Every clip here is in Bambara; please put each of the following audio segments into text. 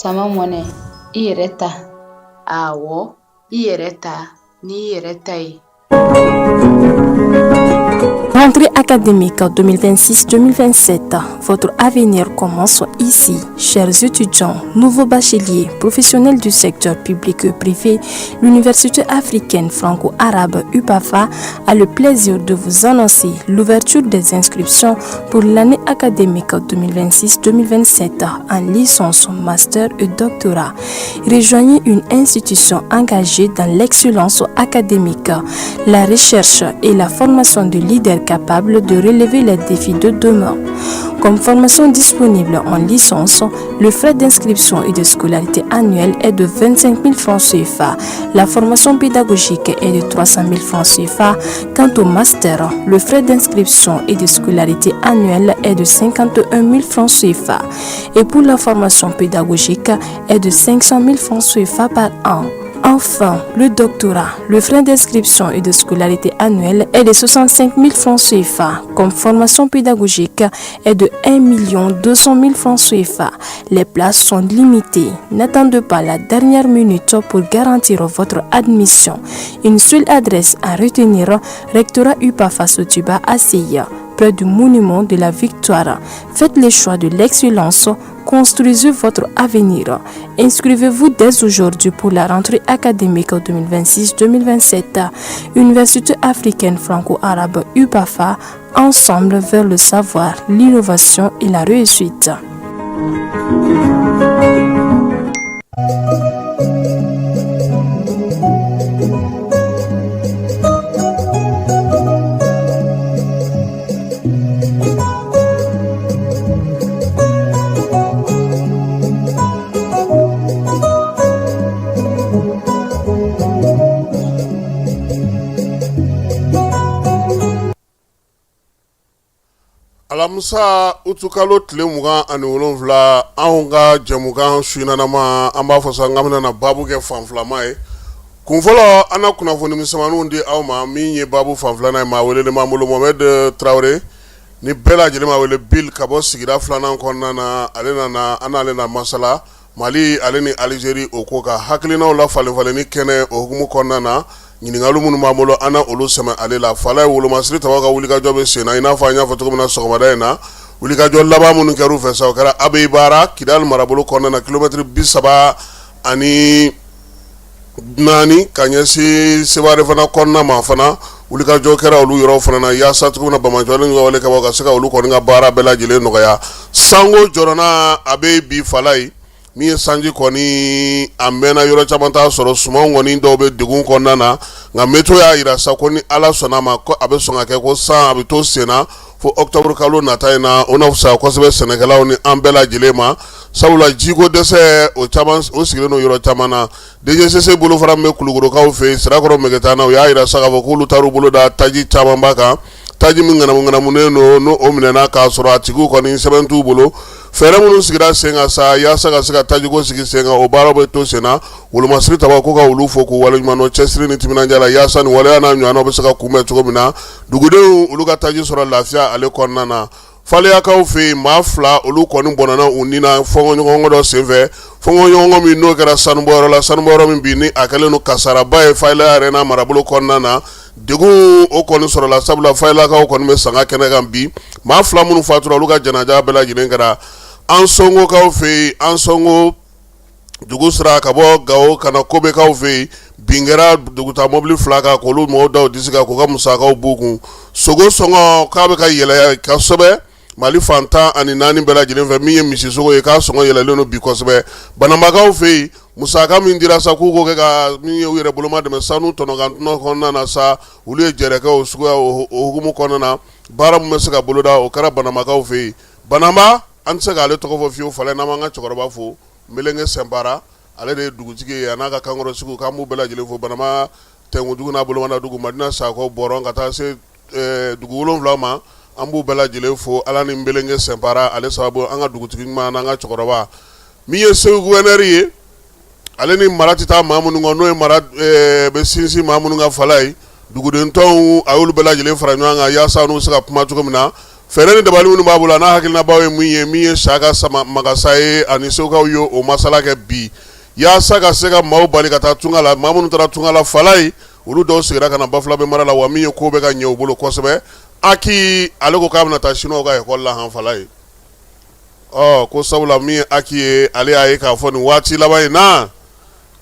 Sama mɔnɛ, i yɛrɛ ta. Awɔ, i yɛrɛ ta n'i yɛrɛ ta ye. Rentrée académique 2026-2027, votre avenir commence ici. Chers étudiants, nouveaux bacheliers, professionnels du secteur public et privé, l'Université africaine franco-arabe UPAFA a le plaisir de vous annoncer l'ouverture des inscriptions pour l'année académique 2026-2027 en licence, master et doctorat. Rejoignez une institution engagée dans l'excellence académique, la recherche et la formation de leaders capables de relever les défis de demain. Comme formation disponible en licence, le frais d'inscription et de scolarité annuelle est de 25 000 francs CFA. La formation pédagogique est de 300 000 francs CFA. Quant au master, le frais d'inscription et de scolarité annuelle est de 51 000 francs CFA. Et pour la formation pédagogique est de 500 000 francs CFA par an. Enfin, le doctorat, le frais d'inscription et de scolarité annuelle est de 65 000 francs CFA. Comme formation pédagogique est de 1 200 000 francs CFA. Les places sont limitées. N'attendez pas la dernière minute pour garantir votre admission. Une seule adresse à retenir, Rectorat UPAFA Sotuba ACI, près du monument de la Victoire. Faites le choix de l'excellence. Construisez votre avenir. Inscrivez-vous dès aujourd'hui pour la rentrée académique 2026-2027. Université africaine franco-arabe UPAFA, ensemble vers le savoir, l'innovation et la réussite. Alamisa utukalo tile 27, anw ka jɛmukan suinanama, an b'a fɔ sa, an bɛna na baabu kɛ fan filama ye. Kun fɔlɔ, an na kunnafoni misɛnmaninw di aw ma. Min ye baabu fan filanan ye, maa welelen b'an bolo, Mohamed Traoré, ni bɛɛ lajɛlen b'a wele Bill, ka bɔ sigida filanan kɔnɔna na. Ale nana, an n'ale na masala Mali ale ni Algérie, o ko ka hakilinaw la falen falenni kɛnɛ o hukumu kɔnɔna na. Ɲininkali minnu b'an bolo, an na olu sɛmɛ ale la. Fala ye wolomasiri tabaw ka wulikajɔ bɛ sen na. I n'a fɔ an y'a fɔ cogo min na sɔgɔmada in na, wulikajɔ laban minnu kɛra u fɛ sa, o kɛra Abeibara, Kidali marabolo kɔnɔna na, kilomɛtiri 34 ka ɲɛsin Seware fana kɔnɔna ma. Fana wulikajɔ kɛra olu yɔrɔ fana na yaasa cogo min na banbaanciwale wale kɛbaaw ka se ka olu kɔni ka baara bɛɛ lajɛlen nɔgɔya. Sanko jɔrɔna a bɛ bi Fala ye. Min ye sanji kɔni, a mɛnna, yɔrɔ caman t'a sɔrɔ, sumanw kɔni dɔw bɛ degun kɔnɔna na. Nka météo y'a jira sa ko ni Ala sɔnna ma, ko a bɛ sɔn ka kɛ ko san a bɛ to sen na fo octobre kalo nata in na. O na fisaya kosɛbɛ sɛnɛkɛlaw ni an bɛɛ lajɛlen ma, sabula jiko dɛsɛ o caman o sigilen don yɔrɔ caman na. DGCC bolofara min bɛ Kulukorokaw fɛ yen, Sirakɔrɔ Megetana, u y'a jira sa k'a fɔ k'olu taar'u bolo da taji camanba kan, taji min ŋanamuŋanamunen don, n'o o minɛna k'a sɔrɔ a tigiw kɔni sɛbɛn t'u bolo. Fɛɛrɛ minnu sigira sen kan sa yaasa ka se ka tajiko sigi sen kan, o baaraw bɛ to sen na. Wolomasiri tabaw ko ka olu fo k'u waleɲuman dɔn cɛsiri ni timinandiya la, yaasa nin waleya n'a ɲɔgɔnnaw bɛ se ka kunbɛn cogo min na, dugudenw olu ka taji sɔrɔ lafiya ale kɔnɔna na. Faleyakaw fɛ yen, maa fila olu kɔni bɔnɛna u ni na fɔnkɔɲɔgɔnkɔ dɔ senfɛ, fɔnkɔɲɔgɔnkɔ min n'o kɛra sanubɔyɔrɔ la, sanubɔyɔrɔ min bi ni a kɛlen don kasaraba ye Faleya yɛrɛ n'a marabolo kɔnɔna na. Degun o kɔni sɔrɔla, sabula Faleyakaw kɔni bɛ sanga kɛnɛ kan bi. Maa fila minnu fatura, olu ka janaja bɛɛ lajɛlen kɛra Ansongokaw fɛ yen, Ansongo dugu sira ka bɔ Gawo ka na Kobekaw fɛ yen. Bin kɛra dugutaa mɔbili fila kan k'olu mɔgɔw da u disi kan, k'u ka musakaw b'u kun. Sogo sɔngɔ k'a bɛ ka yɛlɛ kosɛbɛ Mali fan 14 bɛɛ lajɛlen fɛ. Min ye misisogo ye, k'a sɔngɔ yɛlɛlen don bi kosɛbɛ. Banambakaw fɛ yen, musaka min dira sa k'u k'o kɛ ka min ye u yɛrɛ boloma dɛmɛ sanu tɔnɔkan tɔnɔ kɔnɔna na sa, olu ye jɛrɛ kɛ o suguya o hukumu kɔnɔna na. Baara min bɛ se ka boloda, o kɛra Banambakaw fɛ yen. Banamba, an tɛ se k'ale tɔgɔ fɔ fiyewu Fala, n'an m'an ka cɛkɔrɔba fo, Melenge Sɛnpara, ale de ye dugutigi ye, a n'a ka kankɔrɔsigiw, k'an b'u bɛɛ lajɛlen fo. Banamba Tɛnkudugu n'a bolomada dugu, Madina Sakɔ, Bɔrɔn, ka taa se dugu wolonwula ma, an b'u bɛɛ lajɛlen fo Ala ni Melenge Sɛnpara ale sababu, an ka dugutigi ɲuman n'an ka cɛkɔrɔba. Min ye Segu gouverneur ye, ale ni mara tɛ taa maa minnu kɔ, n'o ye mara bɛ sinsin maa minnu ka Fala ye, duguden tɔnw, a y'olu bɛɛ lajɛlen fara ɲɔgɔn kan yaasa n'u bɛ se ka kuma cogo min na. Fɛɛrɛ ni dabali minnu b'a bolo a n'a hakilinabaw ye min ye min ye Saka Sama Magasa ye ani Segukaw ye o masala kɛ bi yaasa ka se ka maaw bali ka taa tunga la. Maa minnu taara tunga la Falayi, olu dɔw seginna ka na Bafulabɛ mara la, wa min ye ko bɛ ka ɲɛ u bolo kosɛbɛ. Aki ale ko k'a bɛna taa Chinois ka école la han Falayi. Ɔ ko sabula min ye Aki ye, ale y'a ye k'a fɔ nin waati laban in na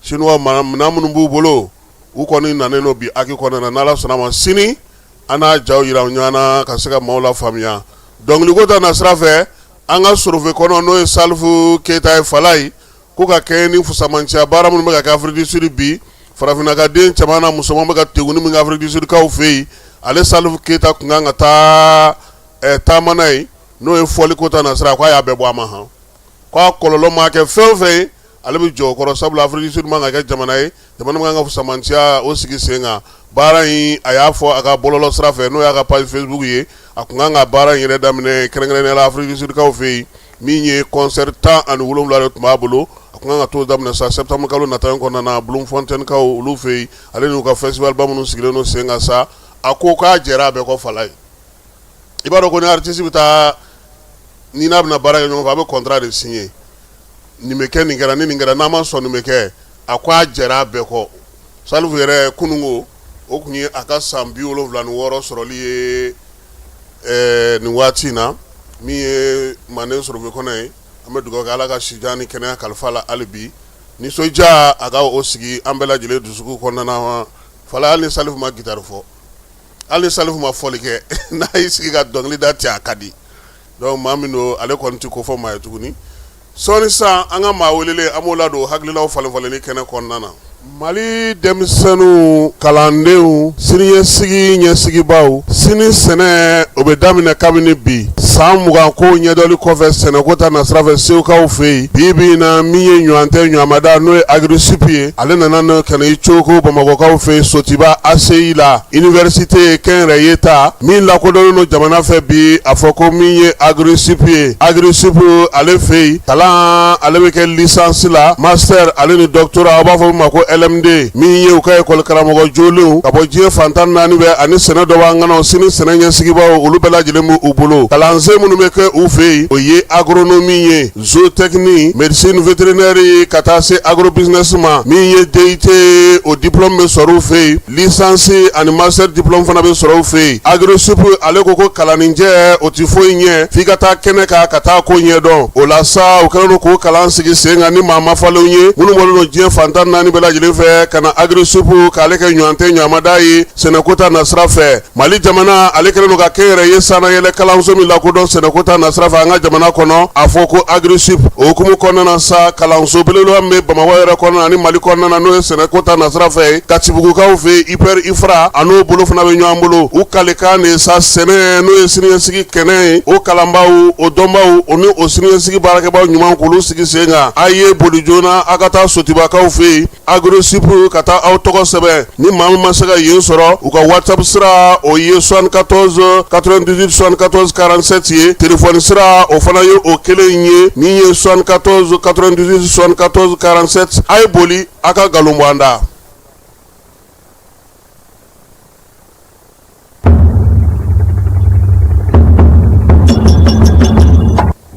Chinois minɛn minnu b'u bolo, u kɔni nanen don bi Aki kɔnɔna na. N'Ala sɔnna a ma, sini an n'a jaw jira ɲɔgɔn na ka se ka maaw lafaamuya dɔnkiliko ta nasira fɛ. An ka sorofe kɔnɔ, n'o ye Salifu Keyita ye Falayi, ko ka kɛ ni fusamanciya baara minnu bɛ ka kɛ Afrique du Sud bi, farafinna ka den cɛman n'a musoman bɛ ka teguni min kɛ Afrique du Sud kaw fɛ yen, ale Salifu Keyita tun kan ka taa taama n'a ye, n'o ye fɔliko ta nasira, k'a y'a bɛɛ bɔ a ma han, k'a kɔlɔlɔ maa kɛ fɛn o fɛn ye, ale bɛ jɔ o kɔrɔ, sabula Afrique du Sud man ka kɛ jamana ye, jamana min kan ka fusamanciya o sigi sen kan. Baara in, a y'a fɔ a ka bɔlɔlɔ sira fɛ, n'o y'a ka page Facebook ye, a tun kan ka baara in yɛrɛ daminɛ kɛrɛnkɛrɛnnenya la Afrique du Sud kaw fɛ yen. Min ye concert 17 de tun b'a bolo, a tun kan ka t'o daminɛ sa septembre kalo nata in kɔnɔna na Bloemfontein kaw olu fɛ yen, ale n'u ka festival ba minnu sigilen don sen kan sa. A ko k'a jɛra a bɛɛ kɔ Falayi. I b'a dɔn ko ni artiste bɛ taa, ni n'a bɛna baara kɛ ɲɔgɔn fɛ, a bɛ contrat de signer. Nin bɛ kɛ, nin kɛra, ni nin kɛra, n'a ma sɔn nin bɛ kɛ. A ko a jɛra a bɛɛ kɔ. Salifu yɛrɛ, kununko o tun ye a ka san 76 sɔrɔli ye nin waati in na. Min ye manden sorofe kɔnɔ ye, an bɛ dugawu kɛ Ala ka sijan ni kɛnɛya kalifa la hali bi, nisɔndiya a ka o sigi an bɛɛ lajɛlen dusukun kɔnɔna na. Fala, hali ni Salifu ma gitari fɔ, hali ni Salifu ma fɔli kɛ, n'a y'i sigi ka dɔnkili da ten, a ka di. Donc maa min don, ale kɔni tɛ ko fɔ maa ye tuguni. Sɔɔni sisan, an ka maa welelen, an b'o ladon hakililaw falen falenni kɛnɛ kɔnɔna na. Mali denmisɛnninw, kalandenw, siniɲɛsigi ɲɛsigibaw, sini sɛnɛ o bɛ daminɛ kabini bi. San 20 ko ɲɛdɔli kɔfɛ sɛnɛko ta nasira fɛ Segukaw fɛ yen, bi bi in na, min ye ɲɔgɔn tɛ ɲɔgɔnmada, n'o ye Agrisup ye, ale nana n'o ka na i coko Bamakɔkaw fɛ yen Sotiba ACI la, université kɛnyɛrɛye ta min lakodɔnnen don jamana fɛ bi. A fɔ ko min ye Agrisup ye, Agrisup ale fɛ yen, kalan ale bɛ kɛ licence la, master ale ni doctorat, aw b'a fɔ min ma ko LMD. Min ye u ka école karamɔgɔ jolenw ka bɔ diɲɛ fan 14 bɛɛ ani sɛnɛ dɔ b'an kɔnɔ, sini sɛnɛ ɲɛsigibaaw, olu bɛɛ lajɛlen b'u bolo. Kalansen minnu bɛ kɛ u fɛ yen, o ye agronomie ye, zootechnie, médecine vétérinaire, ka taa se agrobusiness ma. Min ye DUT, o diplôme bɛ sɔrɔ u fɛ yen, licence ani master diplôme fana bɛ sɔrɔ u fɛ yen. Agrisup ale ko ko kalanninjɛ o tɛ foyi ɲɛ f'i ka taa kɛnɛ kan ka taa ko ɲɛdɔn. O la sa, u kɛlen don k'o kalan sigi sen kan ni maa mafalenw ye minnu bɔlen don diɲɛ fan 14 bɛɛ lajɛlen fɛ ka na Agrisup k'ale kɛ ɲɔgɔn tɛ ɲɔgɔnmada ye sɛnɛko ta nasira fɛ. Mali jamana ale kɛlen don ka kɛnyɛrɛye sannayɛlɛ kalanso min lakodɔn sɛnɛko ta nasira fɛ an ka jamana kɔnɔ, a fɔ ko Agrisup. O hukumu kɔnɔna na sa, kalanso belebeleba min bɛ Bamakɔ yɛrɛ kɔnɔna ani Mali kɔnɔna na, n'o ye sɛnɛko ta nasira fɛ, Katibugukaw fɛ IPR IFRA, a n'o bolo fana bɛ ɲɔgɔn bolo. U kalikan de sa sɛnɛ, n'o ye siniɲɛsigi kɛnɛ ye, o kalanbaaw, o dɔnbaaw, o ni o siniɲɛsigi baarakɛbaaw ɲuman, k'olu sigi sen kan. A ye boli joona, a ka taa Sotibakaw fɛ yen Agrisup ka taa aw tɔgɔ sɛbɛn. Ni maa min ma se ka yen sɔrɔ, u ka WhatsApp sira o ye 74 98 74 47 ye. Téléphone sira o fana ye o kelen ye, min ye 74 98 74 47. A ye boli, a ka nkalon bɔ an da.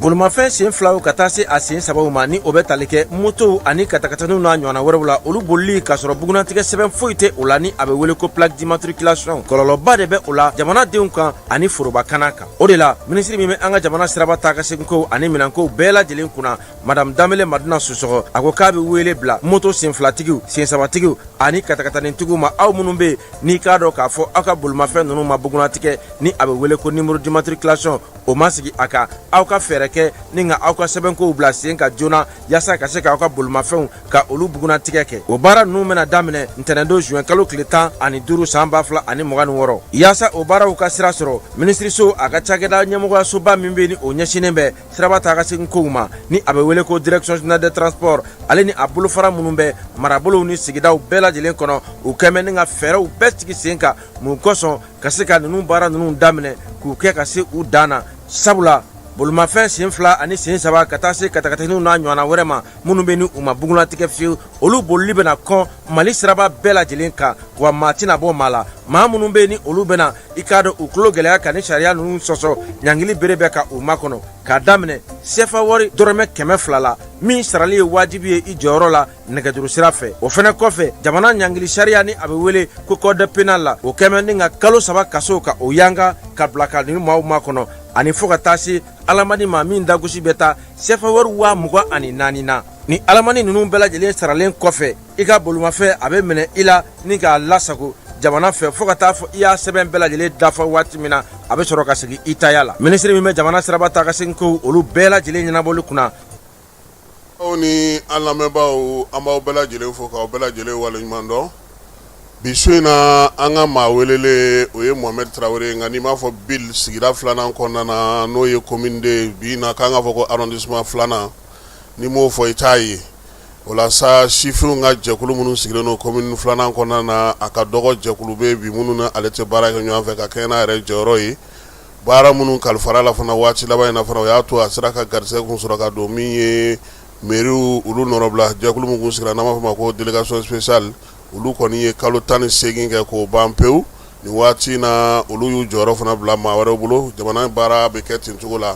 Bolimafɛn sen filaw ka taa se a sen sabaw ma, ni o bɛ tali kɛ motow ani katakataninw n'a ɲɔgɔnna wɛrɛw la, olu bolili k'a sɔrɔ bugunnatigɛ sɛbɛn foyi tɛ o la, ni a bɛ wele ko plaque d'immatriculation, kɔlɔlɔba de bɛ o la jamanadenw kan ani forobakana kan. O de la, minisiri min bɛ an ka jamana siraba taa ka seginkow ani minɛnkow bɛɛ lajɛlen kunna, madame Danbele Madina Sisɔkɔ, a ko k'a bɛ wele bila moto sen filatigiw, sen sabatigiw ani katakatanitigiw ma, aw minnu bɛ yen n'i k'a dɔn k'a fɔ aw ka bolimafɛn ninnu ma bugunnatigɛ, ni a bɛ wele ko numéro d'immatriculation, o ma sigi a kan, aw ka fɛɛrɛ kɛ ni ka aw ka sɛbɛnkow bila sen kan joona yaasa ka se k'aw ka bolimafɛnw ka olu bugunnatigɛ kɛ. O baara ninnu bɛna daminɛ ntɛnɛndon juin kalo tile 15 san 2026. Yaasa o baaraw ka sira sɔrɔ, minisiriso a ka cakɛda ɲɛmɔgɔyasoba min bɛ ni o ɲɛsinnen bɛ siraba taa ka segin kow ma, ni a bɛ wele ko direction générale des transports, ale ni a bolofara minnu bɛ marabolow ni sigidaw bɛɛ lajɛlen kɔnɔ, u kɛn bɛ ni ka fɛɛrɛw bɛɛ sigi sen kan mun kosɔn ka se ka ninnu baara ninnu daminɛ k'u kɛ ka se u dan na, sabula Bolimafɛn sen fila ani sen saba ka taa se katakataninw n'a ɲɔgɔnna wɛrɛ ma minnu bɛ ni u ma bugunnatigɛ fiyewu, olu bolili bɛna kɔn Mali siraba bɛɛ lajɛlen kan, wa maa tɛna bɔ maa la. Maa minnu bɛ ni olu bɛna i k'a dɔn u tulo gɛlɛya ka ni sariya ninnu sɔsɔ, ɲangili bere bɛ ka u makɔnɔ k'a daminɛ sefa wari dɔrɔmɛ 200 la, min sarali ye wajibi ye i jɔyɔrɔ la nɛgɛjuru sira fɛ. O fɛnɛ kɔfɛ, jamana ɲangili sariya ni a bɛ wele ko code pénal la, o kɛmɛ ni ka kalo 3 kaso ka o yanga ka bila ka nin maaw makɔnɔ, ani fo ka taa se alamani ma min dagosi bɛ taa sefa wari 24,000 na. Ni alamani ninnu bɛɛ lajɛlen saralen kɔfɛ, i ka bolimafɛn a bɛ minɛ i la ni k'a lasago jamana fɛ fo ka taa fɔ i y'a sɛbɛn bɛɛ lajɛlen dafa waati min na, a bɛ sɔrɔ ka segin i taya la. Minisiri min bɛ jamana siraba taa ka segin kow olu bɛɛ lajɛlen ɲɛnabɔli kunna. Aw ni an lamɛnbaaw, an b'aw bɛɛ lajɛlen fo k'aw bɛɛ lajɛlen waleɲuman dɔn. Bi su in na, an ka maa welelen, o ye Mohamed Traoré. Nka n'i m'a fɔ Bil sigida filanan kɔnɔna na, n'o ye commune deux bi na, k'an k'a fɔ ko arrondissement filanan, n'i m'o fɔ i t'a ye. O la sa, sifinw ka jɛkulu minnu sigilen don commune filanan kɔnɔna na, a ka dɔgɔ jɛkulu bɛ bi minnu na ale tɛ baara kɛ ɲɔgɔn fɛ ka kɛɲɛ n'a yɛrɛ jɔyɔrɔ ye. Baara minnu kalifara la fana waati laban in na fana, o y'a to a sera ka garisɛgɛ kun sɔrɔ ka don min ye mairie olu nɔrɔbila jɛkulu min kun sigira, n'an b'a fɔ ma ko délégation spéciale. Olu kɔni ye kalo 18 kɛ k'o ban pewu. Nin waati in na, olu y'u jɔyɔrɔ fana bila maa wɛrɛw bolo. Jamana baara bɛ kɛ ten cogo la.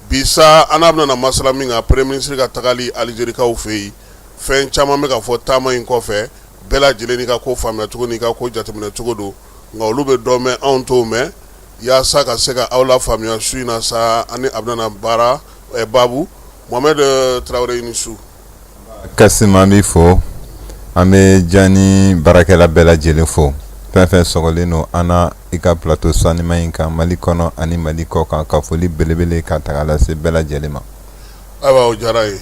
Bi sa, an n'a bɛna masala min kan, premier ministre ka tagali Alizerikaw fɛ yen, fɛn caman bɛ ka fɔ taama in kɔfɛ. Bɛɛ lajɛlen n'i ka ko faamuya cogo n'i ka ko jateminɛ cogo don, nka olu bɛ dɔ mɛn, anw t'o mɛn. Yaasa ka se ka aw la faamuya su in na sa, ani a bɛna baara baabu. Mohamed Traoré, i ni su. Kasim, an b'i fo, an bɛ Jani baarakɛla bɛɛ lajɛlen fo, fɛn fɛn sɔgɔlen don an na i ka plateau sanima in kan, Mali kɔnɔ ani Mali kɔ kan, ka foli belebele ka taga lase bɛɛ lajɛlen ma. Ayiwa, o diyara ye.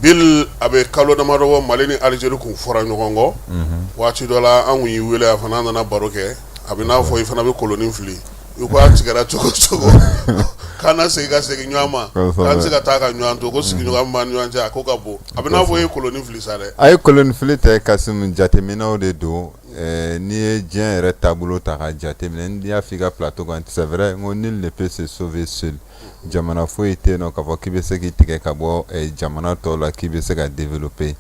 Bil, a bɛ kalo damadɔ bɔ, Mali ni Alizeri kun fɔra ɲɔgɔn kɔ. Waati dɔ la, an kun y'i wele, a fana nana baro kɛ. A bɛ n'a fɔ i fana bɛ kolonin fili, i ko a tigɛra cogo cogo k'an na segin ka segin ɲɔgɔn ma, k'an tɛ se ka taa ka ɲɔgɔn to, ko sigiɲɔgɔn b'an ni ɲɔgɔn cɛ, a ko ka bon. A bɛ n'a fɔ i ye kolonin fili sa dɛ. A ye kolonin fili tɛ Kasim, jateminɛw de don. N'i ye diɲɛ yɛrɛ taabolo ta ka jateminɛ, n'i y'a fɔ i ka plateau kan, c'est vrai, n ko nul ne peut se sauver seul. Jamana foyi tɛ yen nɔ k'a fɔ k'i bɛ se k'i tigɛ ka bɔ jamana tɔw la k'i bɛ se ka développer.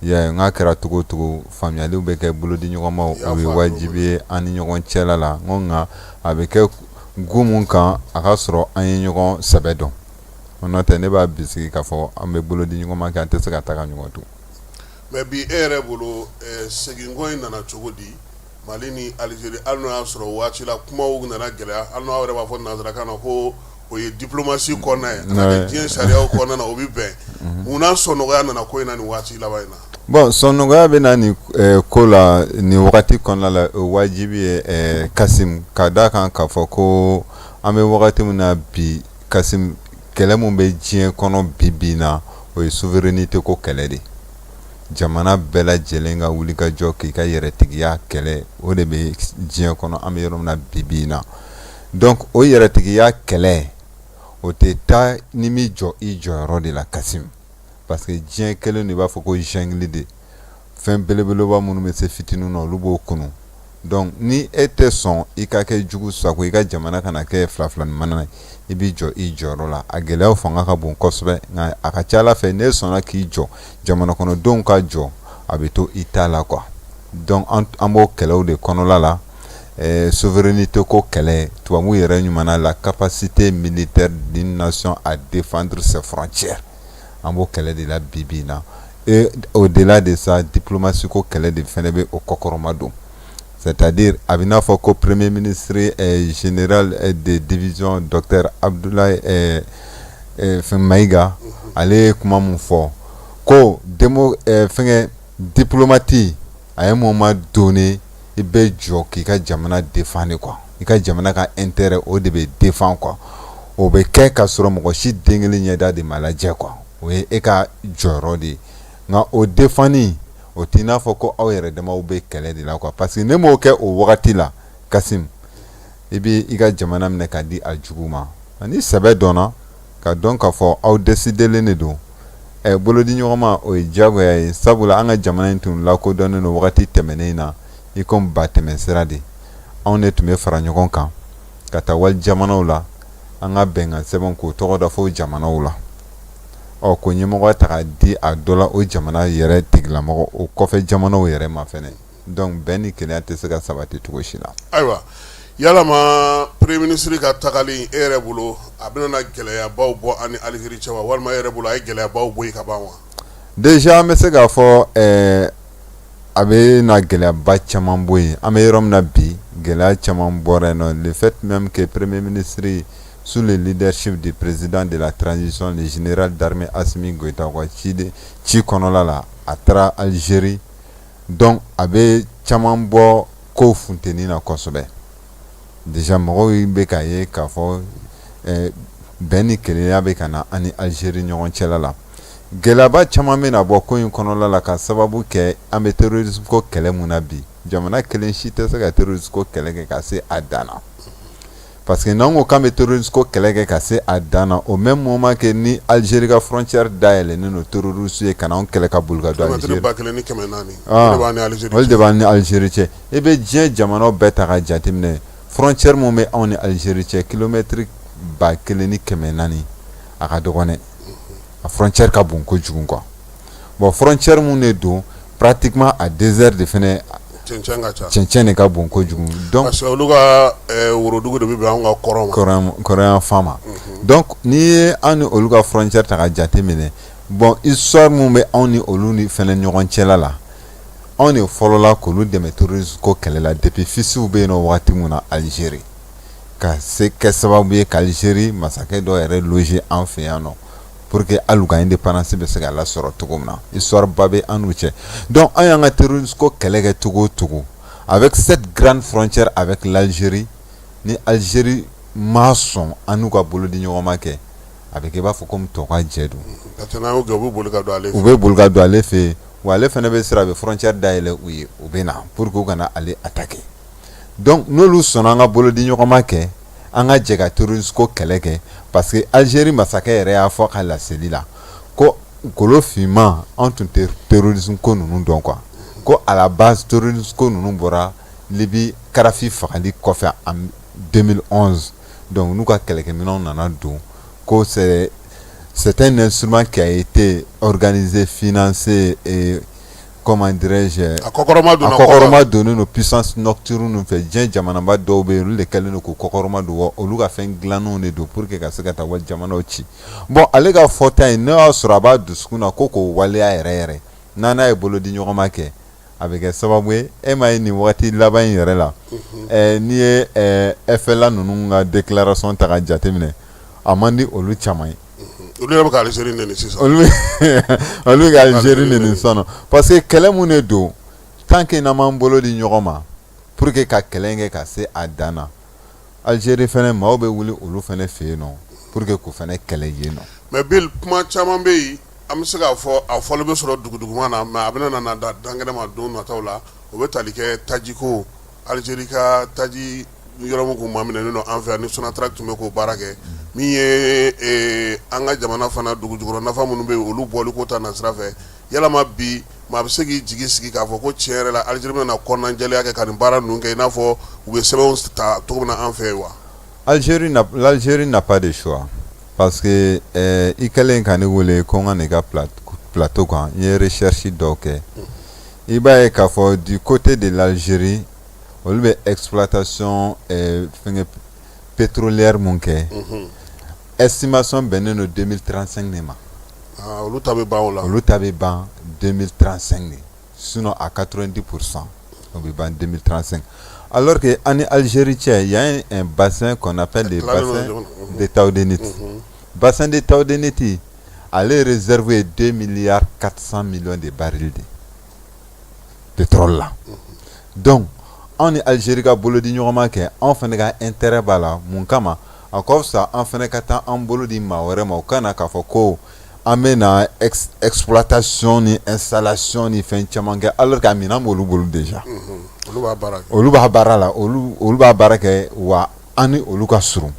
Ya n k'a kɛra cogo o cogo, faamuyaliw bɛ kɛ bolodi ɲɔgɔnmaw, o ye wajibi ye an ni ɲɔgɔn cɛla la. N ko nka a bɛ kɛ gun mun kan, a ka sɔrɔ an ye ɲɔgɔn sɛbɛ dɔn. N'o tɛ, ne b'a bisigi k'a fɔ an bɛ bolodi ɲɔgɔnma kɛ, an tɛ se ka taa ka ɲɔgɔn to. Mais bi, e yɛrɛ bolo, seginko in nana cogo di Mali ni Alizeri, hali n'o y'a sɔrɔ waati la kumaw nana gɛlɛya, hali n'aw yɛrɛ b'a fɔ nansarakan na ko o ye diplomatie kɔnɔna ye, a ka kɛ diɲɛ sariyaw kɔnɔna na, o bɛ bɛn, munna sɔnnɔgɔya nana ko in na nin waati laban in na? Bon, sɔnnɔgɔya bɛ na nin ko la nin wagati kɔnɔna la, o wajibi ye Kasim, ka d'a kan k'a fɔ ko an bɛ wagati min na bi Kasim, kɛlɛ min bɛ diɲɛ kɔnɔ bi bi in na, o ye souveraineté ko kɛlɛ de ye. Jamana bɛɛ lajɛlen ka wuli ka jɔ k'i ka yɛrɛtigiya kɛlɛ, o de bɛ diɲɛ kɔnɔ an bɛ yɔrɔ min na bi bi in na. Donc o yɛrɛtigiya kɛlɛ, o tɛ taa ni m'i jɔ i jɔyɔrɔ de la Kasim, parce que diɲɛ kɛlen de b'a fɔ ko jungle de, fɛn belebeleba minnu bɛ se fitinin na, olu b'o kunu. Donc ni e tɛ sɔn i ka kɛ jugu sago, i ka jamana kana kɛ fila fila mana ye, i b'i jɔ i jɔyɔrɔ la. A gɛlɛyaw fanga ka bon kosɛbɛ, nka a ka ca ala fɛ, n'e sɔnna k'i jɔ, jamana kɔnɔdenw ka jɔ, a bɛ to i ta la quoi. Donc an b'o kɛlɛw de kɔnɔla la, souveraineté ko kɛlɛ. Tubabu yɛrɛ ɲuman la, capacité militaire d'une nation à défendre ses frontières, an b'o kɛlɛ de la bi bi in na. Et au-delà de ça, diplomatie ko kɛlɛ de fana bɛ o kɔkɔrɔma don. C'est-à-dire a bɛ n'a fɔ ko premier ministre général de division docteur Abdoulaye Maïga, ale ye kuma mun fɔ ko demo fɛngɛ diplomate, à un moment donné i bɛ jɔ k'i ka jamana défendre quoi, i ka jamana ka intérêt, o de bɛ défend quoi. O bɛ kɛ ka sɔrɔ mɔgɔ si den kelen ɲɛda de ma lajɛ quoi, o ye e ka jɔyɔrɔ de ye. Nka o défendre, o t'i n'a fɔ ko aw yɛrɛ damaw bɛ kɛlɛ de la quoi, parce que ne m'o kɛ o wagati la Kasim, i bɛ i ka jamana minɛ k'a di a jugu ma. Ni sɛbɛ dɔnna ka dɔn k'a fɔ aw décidelen de don, bolodi ɲɔgɔnma, o ye diyagoya ye, sabula an ka jamana in tun lakodɔnnen don wagati tɛmɛnen na i komi ba tɛmɛ sira de. Anw de tun bɛ fara ɲɔgɔn kan ka taa wali jamanaw la. An ka bɛnkan sɛbɛn k'o tɔgɔ da fo jamanaw la, ɔ ko ɲɛmɔgɔ ta ka di a dɔ la, o jamana yɛrɛ tigilamɔgɔ, o kɔfɛ jamanaw yɛrɛ ma fɛnɛ. Donc bɛn ni kelenya tɛ se ka sabati cogo si la. Ayiwa, yalama premier ministre ka tagali, e yɛrɛ bolo, a bɛna na gɛlɛyabaw bɔ an ni Algérie cɛ wa, walima e yɛrɛ bolo, a ye gɛlɛyabaw bɔ yen ka ban wa? Déjà, an bɛ se k'a fɔ a bɛ na gɛlɛyaba caman bɔ yen. An bɛ yɔrɔ min na bi, gɛlɛya caman bɔra yen nɔ. Le fait même que premier ministre, sous le leadership du président de la transition, le général d'armée Assimi Goïta, ka ci kɔnɔla la, a taara Algérie. Donc a bɛ caman bɔ ko funteni na kosɛbɛ. Déjà, mɔgɔw bɛ k'a ye k'a fɔ bɛn ni kelenya bɛ ka na an ni Algérie ɲɔgɔn cɛla la. Gɛlɛyaba caman bɛ na bɔ ko in kɔnɔla la, ka sababu kɛ an bɛ terrorisme ko kɛlɛ mun na bi. Jamana kelen si tɛ se ka terrorisme ko kɛlɛ kɛ ka se a dan na, parce que n'an ko k'an bɛ terrorisme ko kɛlɛ kɛ ka se a dan na, au même moment que ni Algérie ka frontière dayɛlɛnnen don terroriste ye ka na anw kɛlɛ ka boli ka don Algérie. 1400, o de b'an ni Algérie. O de b'an ni Algérie cɛ. I bɛ diɲɛ jamanaw bɛɛ ta ka jateminɛ, frontière mun bɛ anw ni Algérie cɛ, kilomètre 1400, a ka dɔgɔn dɛ. A frontière ka bon kojugu quoi. Bon, frontière mun de don, pratiquement a désert de fɛnɛ. Cɛncɛn ka ca. Cɛncɛn de ka bon kojugu, donc parce que olu ka worodugu de bɛ bɛn anw ka kɔrɔn ma, kɔrɔn fan ma. Donc n'i ye an ni olu ka frontière ta ka jateminɛ, bon, histoire mun bɛ anw ni olu ni fɛnɛ ɲɔgɔn cɛla la, anw de fɔlɔla k'olu dɛmɛ terrorisme ko kɛlɛ la depuis FIS bɛ yen nɔ wagati mun na Algérie, ka se kɛ sababu ye ka Algérie masakɛ dɔ yɛrɛ loger an fɛ yan nɔ pour que hali u ka indépendance bɛ se ka lasɔrɔ cogo min na. Histoire ba bɛ an n'u cɛ. Donc an y'an ka terrorisme ko kɛlɛ kɛ cogo o cogo, avec cette grande frontière avec l'Algérie, ni Algérie ma sɔn an n'u ka bolo di ɲɔgɔn ma kɛ, a bɛ kɛ i b'a fɔ komi tɔw ka jɛ don. U bɛ boli ka don ale fɛ. U bɛ boli ka don ale fɛ yen wa. Ale fana bɛ siran, a bɛ frontière dayɛlɛ u ye, u bɛ na pour que u kana ale attaquer. Donc n'olu sɔnna an ka bolo di ɲɔgɔn ma kɛ, an ka jɛ ka terrorisme ko kɛlɛ kɛ, parce que Algérie masakɛ yɛrɛ y'a fɔ a ka laseli la ko golo finman, anw tun tɛ terrorisme ko ninnu dɔn quoi, ko à la base terrorisme ko ninnu bɔra Libye Kadhafi fagali kɔfɛ en 2011. Donc n'u ka kɛlɛkɛminɛnw nana don, ko c'est un instrument qui a été organisé, financé et, comment dirais-je, a kɔkɔrɔma donna. A kɔkɔrɔma donnen don puissance nocturne ninnu fɛ. Diɲɛ jamanaba dɔw bɛ yen, olu de kɛlen don k'u kɔkɔrɔma don wa, olu ka fɛn dilannenw de don pour que ka se ka taa wali jamanaw ci. Bon, ale ka fɔta in, n'o y'a sɔrɔ a b'a dusukun na ko k'o waleya yɛrɛ yɛrɛ, n'an n'a ye bolo di ɲɔgɔn ma kɛ, a bɛ kɛ sababu ye. E m'a ye nin wagati laban in yɛrɛ la, n'i ye FLA ninnu ka déclaration ta ka jateminɛ, a man di olu caman ye. Olu yɛrɛ bɛ ka Algérie nɛni sisan. Olu bɛ ka Algérie nɛni sisan nɔ, parce que kɛlɛ mun de don, tant que n'an m'an bolo di ɲɔgɔn ma pour que ka kɛlɛ in kɛ ka se a dan na, Algérie fɛnɛ maaw bɛ wuli olu fɛnɛ fɛ yen nɔ pour que k'u fɛnɛ kɛlɛ yen nɔ. Mais Bill, kuma caman bɛ yen, an bɛ se k'a fɔ a fɔli bɛ sɔrɔ duguduguma na, mais a bɛna na da dankɛnɛ ma don nataw la. O bɛ tali kɛ tajiko, Algérie ka taji yɔrɔ min kun maminɛnen don an fɛ yan ni Sonatrach tun bɛ k'o baara kɛ, min ye an ka jamana fana dugu jukɔrɔ nafa minnu bɛ yen, olu bɔli ko ta nasira fɛ. Yalama bi maa bɛ se k'i jigi sigi k'a fɔ ko tiɲɛ yɛrɛ la, Algérie bɛna kɔnɔnajɛlenya kɛ ka nin baara ninnu kɛ i n'a fɔ u bɛ sɛbɛnw ta cogo min na an fɛ yen wa? L'Algérie n'a pas de choix, parce que i kɛlen ka ne wele ko n ka n'i ka plateau kan, n ye recherche dɔw kɛ. I b'a ye k'a fɔ du côté de l'Algérie, olu bɛ exploitation fɛngɛ pétrolière mun kɛ, estimation bɛnnen don 2035 de ma. Olu ta bɛ ban o la. Olu ta bɛ ban 2035 de, sinon à 90 %, o bɛ ban 2035, alors que an ni Algérie cɛ, il y a un bassin qu'on appelle le bassin de Taoudénit. Bassin de Taoudénit, ale réserve ye 2 milliards 400 millions de barils de pétrole la. Donc anw ni Algérie ka bolo di ɲɔgɔn ma kɛ, anw fana ka intérêt b'a la. Mun kama a ka fisa an fana ka taa an bolo di maa wɛrɛ ma, o kana k'a fɔ ko an bɛ na exploitation ni installation ni fɛn caman kɛ, alors que a minɛn b'olu bolo déjà. Olu b'a baara kɛ. Olu b'a baara la, olu b'a baara kɛ wa, an ni olu ka surun.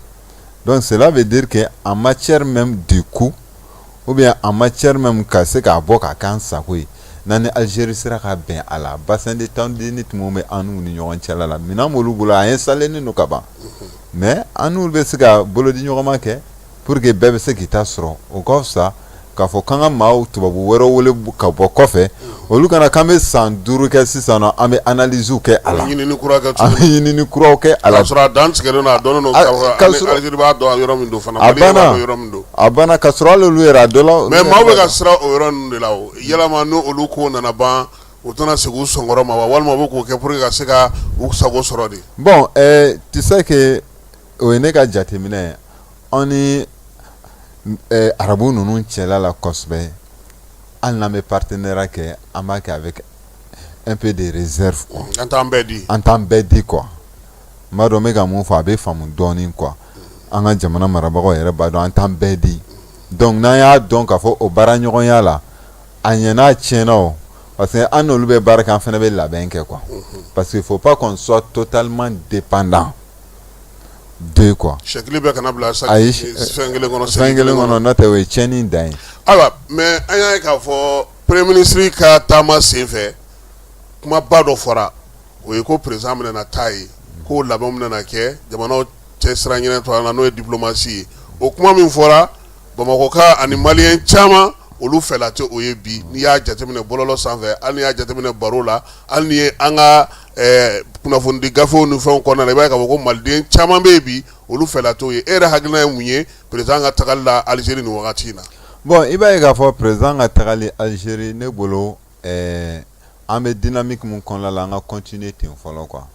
Donc cela veut dire que en matière même de coût ou bien en matière même ka se k'a bɔ k'a k'an sago ye, n'an ni Algérie sera ka bɛn a la, bassin de Taoudénit mun bɛ an n'u ni ɲɔgɔn cɛla la, minɛn b'olu bolo, a installé don ka ban, mais an n'olu bɛ se ka bolodi ɲɔgɔnma kɛ pour que bɛɛ bɛ se k'i ta sɔrɔ. O ka fisa k'a fɔ k'an ka maaw tubabu wɛrɛ wele ka bɔ kɔfɛ, olu kana k'an bɛ san 5 kɛ sisan nɔ, an bɛ analyse kɛ a la, ɲinini kura kɛ, an bɛ ɲinini kuraw kɛ a la. K'a sɔrɔ a dan tigɛlen don, a dɔnnen don k'a sɔrɔ Algérie b'a dɔn yɔrɔ min don fana, a Mali yɛrɛ b'a banna dɔn yɔrɔ min don. A banna, ka sɔrɔ hali olu yɛrɛ a dɔ la. Mais maaw bɛ ka siran o yɔrɔ ninnu de la. O yalama ni olu ko nana ban, u tɛna segin u sɔnkɔrɔ ma wa, walima u bɛ k'o kɛ pour que ka se ka u sago sɔrɔ de? Bon, tu sais que o ye ne ka jateminɛ ye. An ni arabu ninnu cɛla la kosɛbɛ, hali n'an bɛ partenariat kɛ, an b'a kɛ avec un peu de réserve quoi. An t'an bɛɛ di. An t'an bɛɛ di quoi. N b'a dɔn n bɛ ka mun fɔ, a bɛ faamu dɔɔnin quoi. An ka jamana marabagaw yɛrɛ b'a dɔn an t'an bɛɛ di. Donc n'an y'a dɔn k'a fɔ o baara ɲɔgɔnya la, a ɲɛna, a tiɲɛna o, parce que an n'olu bɛ baara kɛ, an fana bɛ labɛn kɛ quoi, parce que faut pas qu'on soit totalement dépendant d'eux quoi. Sɛkili bɛɛ kana bila Ayi. fɛn kelen kɔnɔ. Fɛn kelen kɔnɔ, n'o tɛ o ye tiɲɛni dan ye. Ayiwa, mais an y'a ye k'a fɔ premier ministre ka taama senfɛ, kumaba dɔ fɔra, o ye ko président bɛna taa ye, ko labɛnw bɛna kɛ jamanaw cɛ sira ɲinɛ to an na, n'o ye diplomatie ye. O kuma min fɔra, Bamakɔka ani maliyɛn caman, olu fɛla tɛ o ye bi. N'i y'a jateminɛ bɔlɔlɔ sanfɛ, hali n'i y'a jateminɛ baro la, hali n'i ye an ka kunnafonidi gafew ni fɛnw kɔnɔna la, i b'a ye k'a fɔ ko maliden caman bɛ yen bi, olu fɛla t'o ye. E yɛrɛ hakilina ye mun ye président ka tagali la Algérie nin wagati in na? Bon, i b'a ye k'a fɔ président ka tagali Algérie, ne bolo, an bɛ dynamique mun kɔnɔna la, an ka continuer ten fɔlɔ quoi.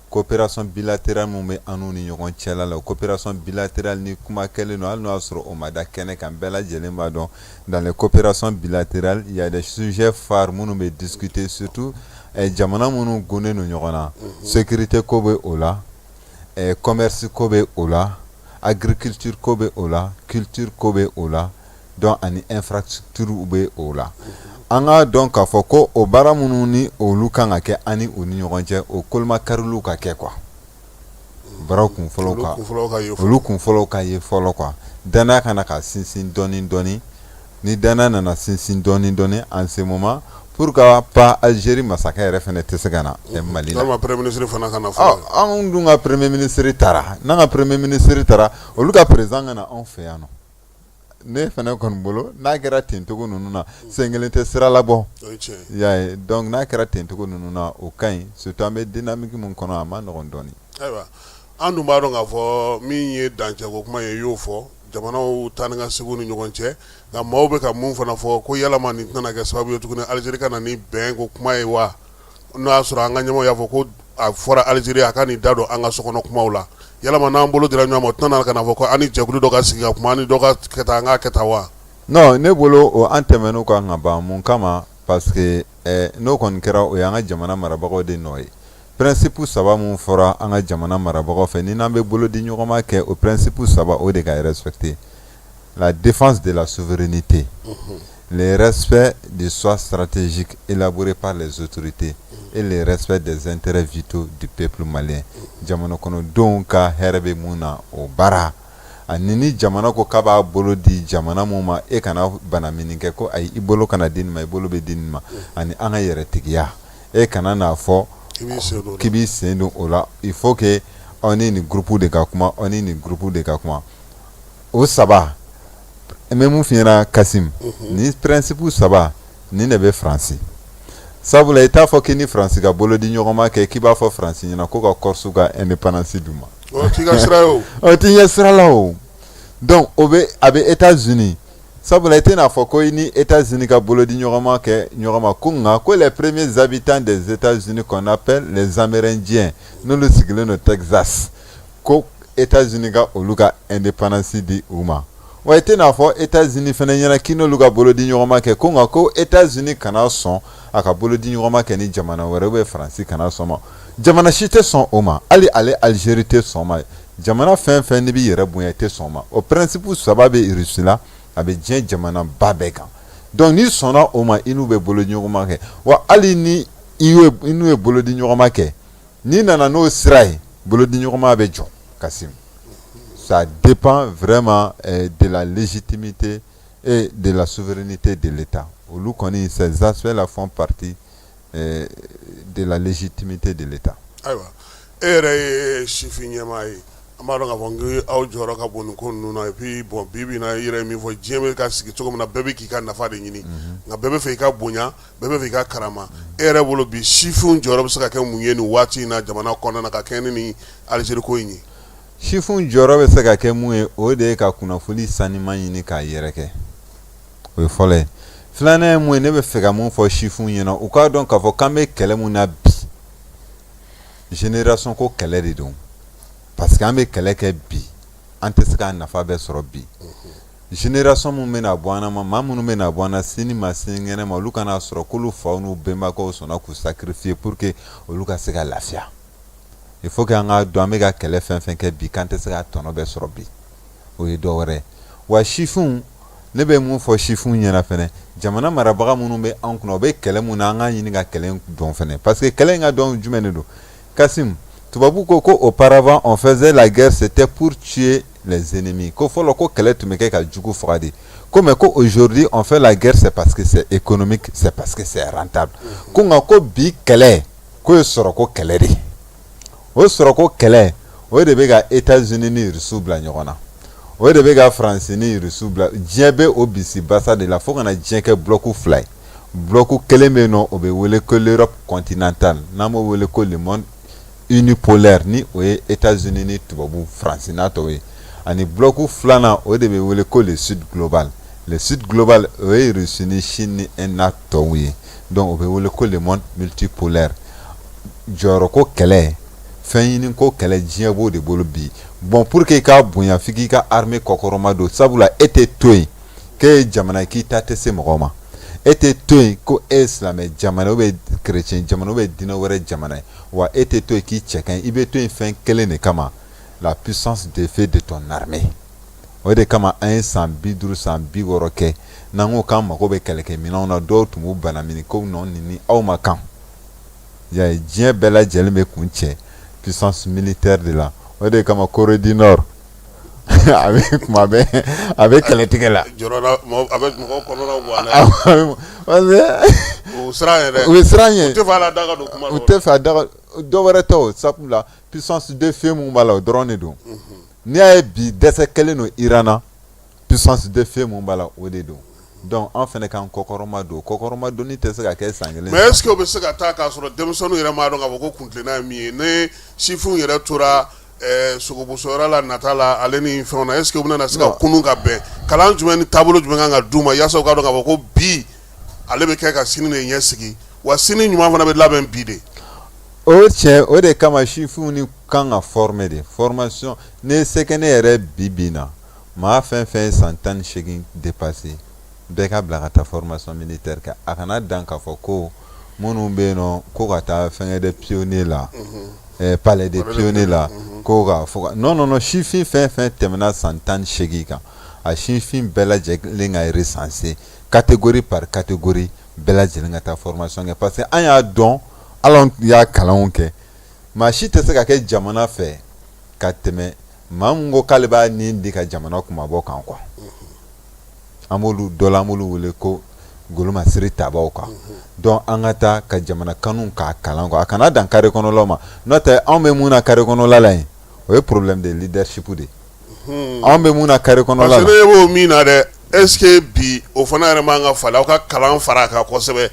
Coopération bilatérale mun bɛ an n'u ni ɲɔgɔn cɛla la, coopération bilatérale ni kuma kɛlen don, hali n'o y'a sɔrɔ o ma da kɛnɛ kan, bɛɛ lajɛlen b'a dɔn, dans les coopérations bilatérales, il y a des sujets phares minnu bɛ discuter, surtout jamana minnu gunnen don ɲɔgɔn na. Sécurité ko bɛ o la, commerce ko bɛ o la, agriculture ko bɛ o la, culture ko bɛ o la, donc ani infrastructure bɛ o la. An k'a dɔn k'a fɔ ko o baara minnu ni olu kan ka kɛ an ni u ni ɲɔgɔn cɛ, o kolomakariliw ka kɛ quoi. Baaraw kun fɔlɔ Olu ka kun fɔlɔ ka ye fɔlɔ. Olu kun fɔlɔ ka ye fɔlɔ quoi. Danaya kana ka sinsin dɔɔni dɔɔni. Ni danaya nana sinsin dɔɔni dɔɔni, en ce moment, pourquoi pas Algérie masakɛ yɛrɛ fɛnɛ tɛ se ka na Mali la? Walima premier ministre fana ka na Ɔ fɔlɔ. Anw dun ka premier ministre taara, n'an ka premier ministre taara, olu ka président ka na anw fɛ yan nɔ. Ne fɛnɛ kɔni bolo, n'a kɛra ten cogo ninnu na, sen kelen tɛ sira labɔ. O ye tiɲɛ ye. I y'a ye, donc n'a kɛra ten cogo ninnu na, o ka ɲi, surtout an bɛ dynamique mun kɔnɔ, a ma nɔgɔn dɔɔni. Ayiwa, an dun b'a dɔn k'a fɔ min ye dancɛko kuma ye, i y'o fɔ, jamanaw taa ni ka seginw ni ɲɔgɔn cɛ. Nka maaw bɛ ka mun fana fɔ, ko yalama nin tɛna kɛ sababu ye tuguni Algérie ka na ni bɛn ko kuma ye wa, n'o y'a sɔrɔ an ka ɲɛmɔgɔ y'a fɔ ko a fɔra Algérie a ka nin da don an ka sokɔnɔ kumaw la, yalama n'an bolo dira ɲɔgɔn ma, o tɛna ka na fɔ ko an ni jɛkulu dɔ ka sigi ka kuma, an ni dɔ ka kɛ tan, an k'a kɛ tan wa? Non, ne bolo, o an tɛmɛn'o kan ka ban. Mun kama? Parce que n'o kɔni kɛra, o y'an ka jamana marabagaw de nɔ ye. Principe saba mun fɔra an ka jamana marabagaw fɛ, ni n'an bɛ bolo di ɲɔgɔn ma kɛ, o principe saba, o de ka respecter: la défense de la souveraineté, le respect du choix stratégique élaboré par les autorités et le respect des intérêts vitaux du peuple malien. Jamana kɔnɔdenw ka hɛrɛ bɛ mun na, o baara. Ani ni jamana ko k'a b'a bolo di jamana mun ma, e kana banamini kɛ ko ayi, i bolo kana di nin ma, i bolo bɛ di nin ma. Ani an ka yɛrɛtigiya, e kana n'a fɔ k'i b'i sen don o la. K'i b'i sen don o la. Il faut que aw ni nin groupe de ka kuma, aw ni nin groupe de ka kuma. O saba, n bɛ mun f'i ɲɛna, Kasim, ni principe saba nin de bɛ Faransi. Sabula i t'a fɔ k'i ni Faransi ka bolo di ɲɔgɔn ma kɛ, k'i b'a fɔ Faransi ɲɛna ko ka Corse ka indépendance d'u ma. O t'i ka sira ye o. O t'i ɲɛ sira la o. Donc o bɛ, a bɛ États-Unis. Sabula i tɛna fɔ ko i ni États-Unis ka bolo di ɲɔgɔn ma kɛ ɲɔgɔn ma, ko nka ko les premiers habitants des États-Unis qu'on appelle les Amérindiens, n'olu sigilen don Texas, ko États-Unis ka olu ka indépendance di u ma. Wa i tɛna fɔ États-Unis fana ɲɛna k'i n'olu ka bolo di ɲɔgɔn ma kɛ, ko nka ko États-Unis kana sɔn a ka bolo di ɲɔgɔn ma kɛ ni jamana wɛrɛ, ou bien Faransi kana sɔn ma. Jamana si tɛ sɔn o ma, hali ale Algérie tɛ sɔn ma. Jamana fɛn fɛn n'i b'i yɛrɛ bonya, i tɛ sɔn o ma. O principe saba bɛ Russie la, a bɛ diɲɛ jamanaba bɛɛ kan. Donc n'i sɔnna o ma, i n'u bɛ bolo di ɲɔgɔn ma kɛ. Wa hali ni i n'u ye bolo di ɲɔgɔn ma kɛ, n'i nana n'o sira ye, bolo di ɲɔgɔn ma bɛ jɔ. Kasim, ça dépend vraiment de la légitimité et de la souveraineté de l'État. Olu kɔni, ces aspects-là font partie de la légitimité de l'État. Ayiwa, e yɛrɛ ye sifin ɲɛmaa ye. An b'a dɔn k'a fɔ n aw jɔyɔrɔ ka bon nin ko ninnu na et puis bon bi bi in na i yɛrɛ ye min fɔ diɲɛ bɛ ka sigi cogo min na bɛɛ bɛ k'i ka nafa de ɲini nka bɛɛ bɛ fɛ i ka bonya bɛɛ bɛ fɛ i ka karama e yɛrɛ bolo bi sifinw jɔyɔrɔ bɛ se ka kɛ mun ye nin waati in na jamana kɔnɔna na ka kɛɲɛ ni nin Algérie ko in ye? Sifinw jɔyɔrɔ bɛ se ka kɛ mun ye, o de ye ka kunnafoni saniman ɲini k'a yɛrɛkɛ, o ye fɔlɔ ye. Filanan ye mun ye, ne bɛ fɛ ka mun fɔ sifinw ɲɛna, u k'a dɔn k'a fɔ k'an bɛ kɛlɛ mun na bi, génération ko kɛlɛ de don, parce que an bɛ kɛlɛ kɛ bi, an tɛ se k'a nafa bɛɛ sɔrɔ bi. Génération min bɛna bɔ an na, maa minnu bɛna bɔ an na sini ma sinikɛnɛ ma, olu kana sɔrɔ k'olu faw n'u bɛnbakɛw sɔnna k'u sacrifier pour que olu ka se ka lafiya. Il faut que an k'a dɔn an bɛ ka kɛlɛ fɛn fɛn kɛ bi, k'an tɛ se k'a tɔnɔ bɛɛ sɔrɔ bi, o ye dɔ wɛrɛ ye. Wa sifinw, ne bɛ mun fɔ sifinw ɲɛna fɛnɛ, jamana marabaga minnu bɛ an kunna, u bɛ kɛlɛ mun na, an k'a ɲini ka kɛlɛ dɔn fɛnɛ, parce que kɛlɛ in ka dɔn jumɛn de don. Kasim, tubabu ko ko auparavant on faisait la guerre, c'était pour tuer les ennemis, ko fɔlɔ ko kɛlɛ tun bɛ kɛ ka jugu faga de, ko mais ko aujourd'hui on fait la guerre, c'est parce que c'est économique, c'est parce que c'est rentable. Ko nka ko bi kɛlɛ k'o ye sɔrɔko kɛlɛ de ye. O sɔrɔko kɛlɛ, o de bɛ ka États-Unis ni Rusiw bila ɲɔgɔn na, o de bɛ ka Faransi ni Rusiw bila. Diɲɛ bɛ o bisi basa de la fo ka na diɲɛ kɛ bloc fila ye. Bloc kelen bɛ yen nɔ, o bɛ wele ko l'Europe continentale, n'an b'o wele ko le monde unipolaire, ni o ye États-Unis ni tubabu Faransi n'a tɔw ye. Ani bloc filanan, o de bɛ wele ko le sud global. Le sud global, o ye Russie ni Chine ni Inde n'a tɔw ye. Donc o bɛ wele ko le monde multipolaire. Jɔyɔrɔko kɛlɛ, fɛn ɲini ko kɛlɛ, diɲɛ b'o de bolo bi. Bon, pour que i k'a bonya, f'i k'i ka armée kɔkɔrɔma don, sabula e tɛ to yen k'e ye jamana ye k'i ta tɛ se mɔgɔ ma. E tɛ to yen ko e ye silamɛ jamana ou bien chrétien jamana ou bien diinɛ wɛrɛ jamana ye. Wa e tɛ to yen k'i cɛ ka ɲi, i bɛ to yen fɛn kelen de kama, la puissance de feu de ton armée. O de kama an ye san 50, san 60 kɛ, n'an ko k'an mago bɛ kɛlɛkɛminɛnw na, dɔw tun b'u banamini ko non, nin ni aw ma kan. Y'a ye, diɲɛ bɛɛ lajɛlen bɛ kun cɛ puissance militaire de la. O de kama Corée du Nord, a bɛ kuma bɛɛ, a bɛ kɛlɛtigɛ la. A bɛ mɔgɔw kɔnɔna bɔ parce que u siran yɛrɛ, u bɛ siran ɲɛ, u tɛ fɛ a da ka don kuma u tɛ fɛ a da ka dɔ wɛrɛ tɛ o, sabula puissance de feu mun b'a la, o dɔrɔn de don. N'i y'a ye bi dɛsɛ kɛlen don Iran na, puissance de feu mun b'a la, o de don. Donc an fana k'an kɔkɔrɔma don, kɔkɔrɔma donni tɛ se ka kɛ san kelen. Mais est ce que o bɛ se ka taa k'a sɔrɔ denmisɛnninw yɛrɛ m'a dɔn k'a fɔ ko kuntilenna ye min ye? Ne sifinw yɛrɛ tora sogobosoyɔrɔ la nata la, ale ni fɛnw na, est ce que u bɛna se ka kunun ka bɛn? Kalan jumɛn ni taabolo jumɛn kan ka d'u ma yaasa u k'a dɔn k'a fɔ ko bi ale bɛ kɛ ka sini de ɲɛ sigi, wa sini ɲuman fana bɛ labɛn bi de? O tiɲɛ, o de kama sifinw ni kan ka former de, formation ne se kɛ ne yɛrɛ bi bi na, maa fɛn fɛn ye san 18 dépassé, bɛɛ ka bila ka taa formation militaire kɛ. A kana dan k'a fɔ ko minnu bɛ yen nɔ ko ka taa fɛnkɛ de pionnier la, palais de pionnier la, ko ka fɔ non non non, sifin fɛn fɛn tɛmɛna san 18 kan, a sifin bɛɛ lajɛlen ka recenser catégorie par catégorie, bɛɛ lajɛlen ka taa formation kɛ, parce que an y'a dɔn, hali an y'a kalanw kɛ, maa si tɛ se ka kɛ jamana fɛ ka tɛmɛ maa min ko k'ale b'a nin di ka jamana kunmabɔ kan quoi. An b'olu dɔ la, an b'olu wele ko golomasiri tabaw kan. Donc an ka taa ka jamana kanu k'a kalan quoi, a kana dan carré kɔnɔlaw ma. N'o tɛ, anw bɛ mun na carré kɔnɔla la yen, o ye problème de leadership de ye. Anw bɛ mun na carré kɔnɔla la, parce que ne b'o min na dɛ, est ce que bi o fana yɛrɛ man ka falen, aw ka kalan fara a kan kosɛbɛ,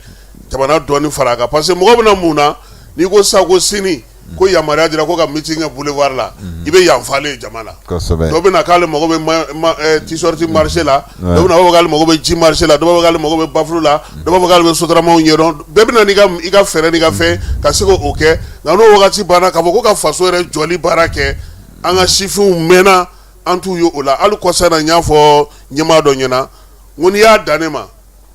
jamana dɔɔni fara a kan? Parce que mɔgɔ bɛna mun na, n'i ko sisan ko sini ko yamaruya dira ko ka meeting kɛ boulevard la, i bɛ yan falen ye jama la. Dɔ bɛ na k'ale mago bɛ t-shirt marché la, dɔ bɛ na fɔ k'ale mago bɛ ji marché la, dɔ b'a fɔ k'ale mago bɛ baffle la, dɔ b'a fɔ k'ale bɛ sotaramaw ɲɛdɔn. Bɛɛ bɛ na n'i ka i ka fɛɛrɛ n'i ka fɛn ka se k'o kɛ. Nka n'o wagati banna, k'a fɔ ko ka faso yɛrɛ jɔli baara kɛ, an ka sifinw mɛnna an t'u ye o la. Hali kɔsa in na, n y'a fɔ ɲɛmaa dɔ ɲɛna, n ko n'i y'a dan ne ma,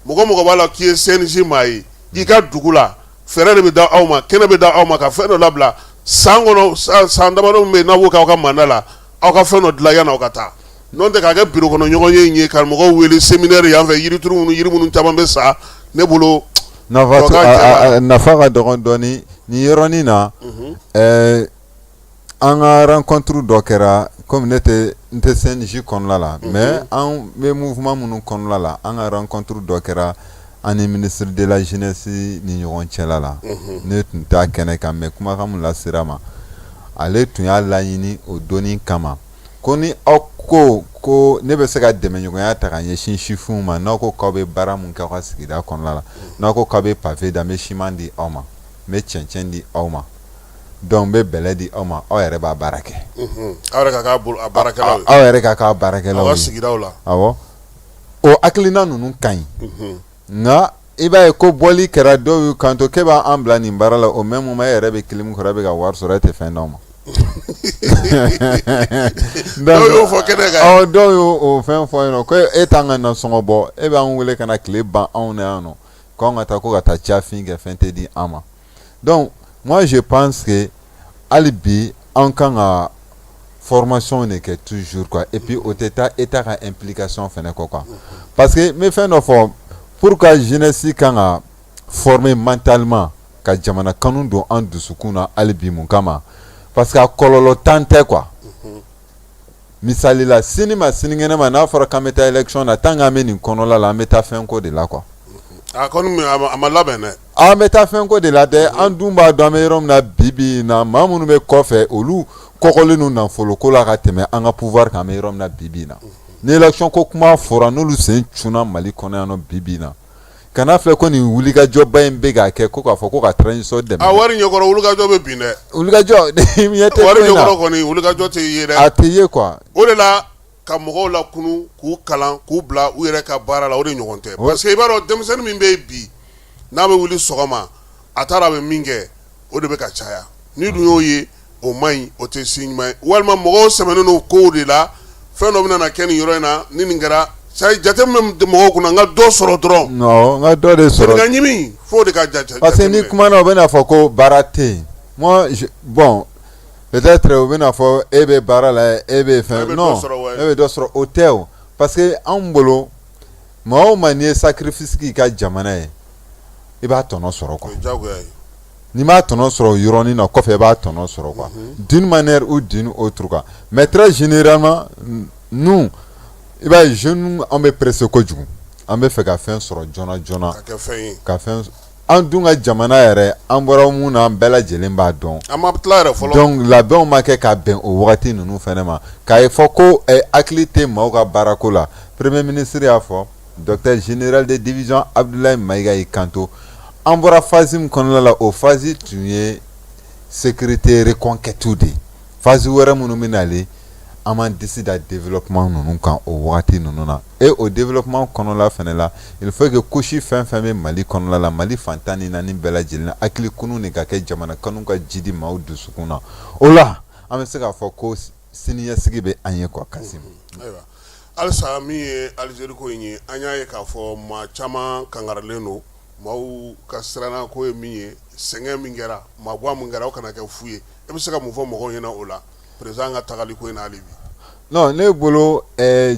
mɔgɔ mɔgɔ b'a la k'i ye CNJ maa ye i ka dugu la, fɛɛrɛ de bɛ da aw ma, kɛnɛ bɛ da aw ma ka fɛn dɔ labila san kɔnɔ, san damadɔ min bɛ yen n'a b'o kɛ aw ka mandat la, aw ka fɛn dɔ dilan yanni aw ka taa. N'o tɛ k'a kɛ bureau kɔnɔ ɲɔgɔn ye in ye, ka mɔgɔw wele séminaire yan fɛ, yirituru minnu, yiri minnu caman bɛ sa, ne bolo nafa ka dɔgɔn dɔɔni nin yɔrɔnin na. An ka rencontre dɔ kɛra, komi ne tɛ n tɛ CNJ kɔnɔna la, mais an bɛ mouvement minnu kɔnɔna la, an ka rencontre dɔ kɛra an ni ministre de la jeunesse ni ɲɔgɔn cɛla la. Ne tun t'a kɛnɛ kan, mais kumakan min lasera ma, Ale tun y'a laɲini o donni kama ko ni aw ko ko ne bɛ se ka dɛmɛɲɔgɔnya ta ka ɲɛsin sifinw ma, n'aw ko k'aw bɛ baara mun kɛ aw ka sigida kɔnɔna la, n'aw ko k'aw bɛ pavé da, n bɛ siman di aw ma, n bɛ cɛncɛn di aw ma, donc n bɛ bɛlɛ di aw ma, aw yɛrɛ b'a baara kɛ. Aw yɛrɛ ka k'a baarakɛlaw ye. Aw yɛrɛ ka k'a baarakɛlaw ye. Aw ka sigidaw la. Awɔ, o hakilina ninnu ka ɲi, nka i b'a ye ko bɔli kɛra, dɔw y'u kanto k'e b'an bila nin baara la, au même moment e yɛrɛ bɛ clim kɔrɔ, e bɛ ka wari sɔrɔ, e tɛ fɛn d'anw ma. Dɔw y'o fɔ kɛnɛ kan. Awɔ, dɔw y'o fɛn fɔ yen nɔ ko e t'an ka nasɔngɔ bɔ, e b'an wele ka na tile ban anw na yan nɔ, k'anw ka taa ko ka taa cafin kɛ, fɛn tɛ di an ma. Donc moi je pense que hali bi an kan ka formation de kɛ toujours quoi, et puis o tɛ taa état ka implication fɛnɛ kɔ quoi, parce que n bɛ fɛn dɔ fɔ, pourquoi jeunesse kan ka former mentalement ka jamana kanu don an dusukun na hali bi, mun kama? Parce que a kɔlɔlɔ tan tɛ quoi. Misali la, sini ma sinikɛnɛ ma, n'a fɔra k'an bɛ taa élection na, tant qu'an bɛ nin kɔnɔla la, an bɛ taa fɛn ko de la quoi. A kɔni a ma labɛn dɛ. An bɛ taa fɛn ko de la dɛ. An dun b'a dɔn an bɛ yɔrɔ min na bi bi in na, maa minnu bɛ kɔfɛ, olu kɔkɔlen don nafolo ko la ka tɛmɛ an ka pouvoir kan. An bɛ yɔrɔ min na bi bi in na, ni élection ko kuma fɔra, n'olu sen cunna Mali kɔnɔ yan nɔ bi bi in na, kana filɛ ko nin wulikajɔba in bɛ k'a kɛ ko k'a fɔ ko ka transition dɛmɛ. A wari ɲɛkɔrɔ, wulikajɔ bɛ bin dɛ. Wulikajɔ ɲɛ tɛ. Wari ɲɛkɔrɔ kɔni, wulikajɔ tɛ ye dɛ. A tɛ ye quoi. O de la ka mɔgɔw lakunu, k'u kalan, k'u bila u yɛrɛ ka baara la, o de ɲɔgɔn tɛ, parce que i b'a dɔn denmisɛnnin min bɛ yen bi, n'a bɛ wuli sɔgɔma, a taara a bɛ min kɛ, o de bɛ ka caya. Ni dun y'o ye, o man ɲi, o tɛ si ɲuman ye. Walima mɔgɔw sɛmɛnen don kow de la, fɛn dɔ bɛna na kɛ nin yɔrɔ in na, ni nin kɛra, jate min bɛ mɔgɔw kunna, n ka dɔ sɔrɔ dɔrɔn. Non, n ka dɔ de sɔrɔ. Ka ɲimi f'o de ka jate. Parce que ni kumana, u bɛna fɔ ko baara tɛ yen. Moi je, bon, peut-être u bɛna fɔ e bɛ baara la, e bɛ fɛn, non, e bɛ dɔ sɔrɔ, o tɛ o. Parce que anw bolo, maa o maa n'i ye sacrifice k'i ka jamana ye, i b'a tɔnɔ sɔrɔ quoi. N'i m'a tɔnɔ sɔrɔ yɔrɔnin na, kɔfɛ i b'a tɔnɔ sɔrɔ quoi, d'une manière ou d'une autre quoi. Mais très généralement, nous, i b'a ye, jeunes, an bɛ pressé kojugu, an bɛ fɛ ka fɛn sɔrɔ joona joona, ka kɛ fɛn ye, ka fɛn. An dun ka jamana yɛrɛ, an bɔra mun na, an bɛɛ lajɛlen b'a dɔn. An ma tila yɛrɛ fɔlɔ. Donc labɛnw ma kɛ ka bɛn o wagati ninnu fɛnɛ ma, k'a ye fɔ ko hakili tɛ maaw ka baarako la. Premier ministre y'a fɔ, docteur général de division Abdoulaye Maïga y'i kanto, an bɔra phase min kɔnɔna la, o phase tun ye sécurité reconquête de ye. Phase wɛrɛ minnu bɛ nalen, an m'an disi da développement ninnu kan o wagati ninnu na. Et o développement kɔnɔla fɛnɛ la, il faut que couche fɛn fɛn bɛ Mali kɔnɔla la, Mali fan 14 bɛɛ lajɛlen na, hakili kunu de ka kɛ, jamana kanu ka jidi maaw dusukun na. O la an bɛ se k'a fɔ ko siniɲɛsigi bɛ an ye quoi, Kassim. Ayiwa, halisa min ye Algérie ko in ye, an y'a ye k'a fɔ maa caman kangarilen don. Maaw ka siranna ko ye min ye, sɛgɛn min kɛra, maaba min kɛra, o kana kɛ fu ye. E bɛ se ka mun fɔ mɔgɔw ɲɛna o la, président ka tagali ko in na hali bi? Non, ne bolo,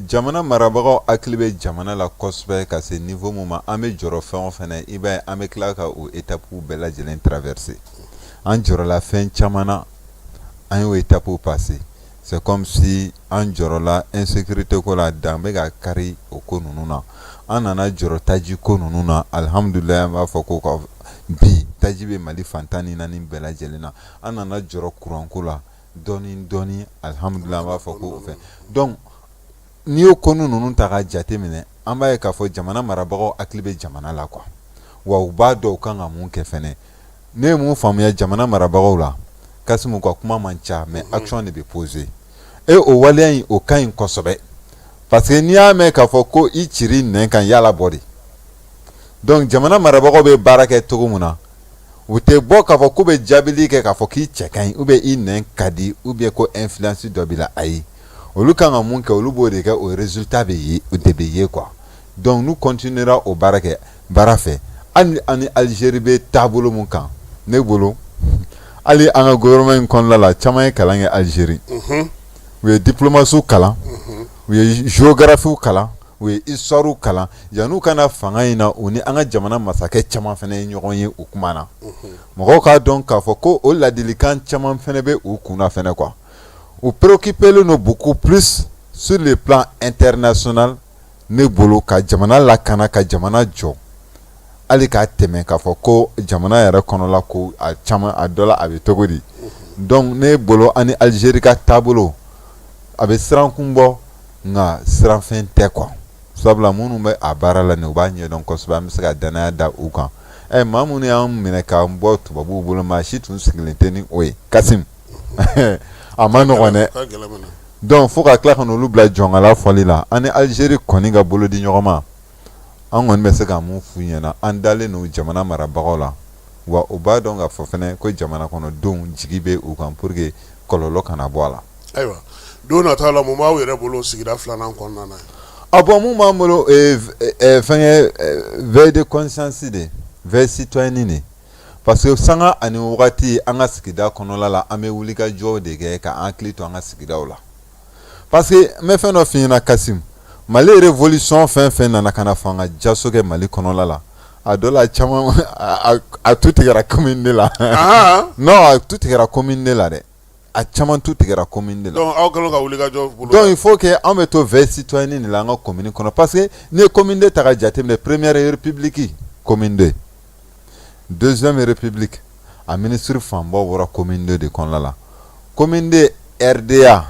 jamana marabagaw hakili bɛ jamana la kosɛbɛ ka se niveau mun ma. An bɛ jɔrɔ fɛn o fɛn na, i b'a ye an bɛ tila ka o étape bɛɛ lajɛlen traverser. An jɔrɔla fɛn caman na, an y'o étape passer. C'est comme si an jɔrɔla insécurité ko la, dan bɛ ka kari o ko ninnu na. An nana jɔrɔ taji ko ninnu na, alihamudulilayi, an b'a fɔ ko ka bi taji bɛ Mali fan 14 bɛɛ lajɛlen na. An nana jɔrɔ kuranko la dɔɔni dɔɔni, alihamudulilayi, an b'a fɔ ko o fɛn. Donc n'i y'o ko ninnu ta ka jate minɛ, an b'a ye k'a fɔ jamana marabagaw hakili bɛ jamana la quoi, wa u b'a dɔn u kan ka mun kɛ fɛnɛ. Ne ye mun faamuya jamana marabagaw la, Kasimu, ka kuma man ca, mais action de bɛ poser. E o waleya in, o ka ɲi kosɛbɛ, parce que n'i y'a mɛn k'a fɔ ko i ciri nɛn kan, yala bɔ de. Donc jamana marabagaw bɛ baara kɛ cogo min na, u tɛ bɔ k'a fɔ k'u bɛ jaabili kɛ k'a fɔ k'i cɛ ka ɲi, ou bien i nɛn ka di, ou bien ko influence dɔ b'i la. Ayi, olu kan ka mun kɛ, olu b'o de kɛ, o résultat bɛ ye, o de bɛ ye quoi. Donc n'u continuera o baara kɛ baara fɛ, hali ani Algérie bɛ taabolo mun kan, ne bolo, hali an ka gouvernement in kɔnɔna la, caman ye kalan kɛ Algérie, u ye diplomatie kalan, u ye géographie kalan, u ye histoire kalan. Yan'u ka na fanga in na, u ni an ka jamana masakɛ caman fana ye ɲɔgɔn ye o kuma na. Mɔgɔw k'a dɔn k'a fɔ ko o ladilikan caman fana bɛ u kun na fana quoi. U préoccupé don beaucoup plus sur le plan international, ne bolo, ka jamana lakana, ka jamana jɔ, hali k'a tɛmɛ k'a fɔ ko jamana yɛrɛ kɔnɔla ko a caman a dɔ la a bɛ cogo di. Donc ne bolo, an ni Algérie ka taabolo a bɛ sirankun bɔ, nka siranfɛn tɛ quoi. Sabula minnu bɛ a baara la nin, u b'a ɲɛdɔn kosɛbɛ, an bɛ se ka danaya da u kan. Ɛ, maa minnu y'an minɛ k'an bɔ tubabuw bolo, maa si tun sigilen tɛ ni o ye, Kasim. A ma nɔgɔn dɛ. Donc fo ka tila ka n'olu bila jɔnkala fɔli la. An ni Algérie kɔni ka bolo di ɲɔgɔn ma, an kɔni bɛ se ka mun f'u ɲɛna? An dalen don jamana marabagaw la, wa u b'a dɔn k'a fɔ fɛnɛ ko jamana kɔnɔdenw jigi bɛ u kan pour que kɔlɔlɔ kana bɔ a la. Ayiwa, don nata la, mun b'aw yɛrɛ bolo sigida filanan kɔnɔna na? A bon, mun b'an bolo, fɛnkɛ, veille de conscience de, veille citoyenne de, parce que sanga ani wagati, an ka sigida kɔnɔla la, an bɛ wulikajɔw de kɛ ka an hakili to an ka sigidaw la. Parce que n bɛ fɛn dɔ f'i ɲɛna, Kasim, Mali révolution fɛn fɛn nana ka na fanga jaso kɛ Mali kɔnɔla la, a dɔ la caman a tu tigɛra commune deux la. Non, a tu tigɛra commune deux la dɛ, a caman tu tigɛra commune deux la. Donc aw kɛlen ka wulikajɔ bolo. Donc il faut que an bɛ to veille citoyenne de la an ka commune kɔnɔ, parce que n'i ye commune deux ta ka jateminɛ, première république commune deux, deuxième république, a ministre fanba bɔra commune deux de kɔnɔna la. Commune deux RDA,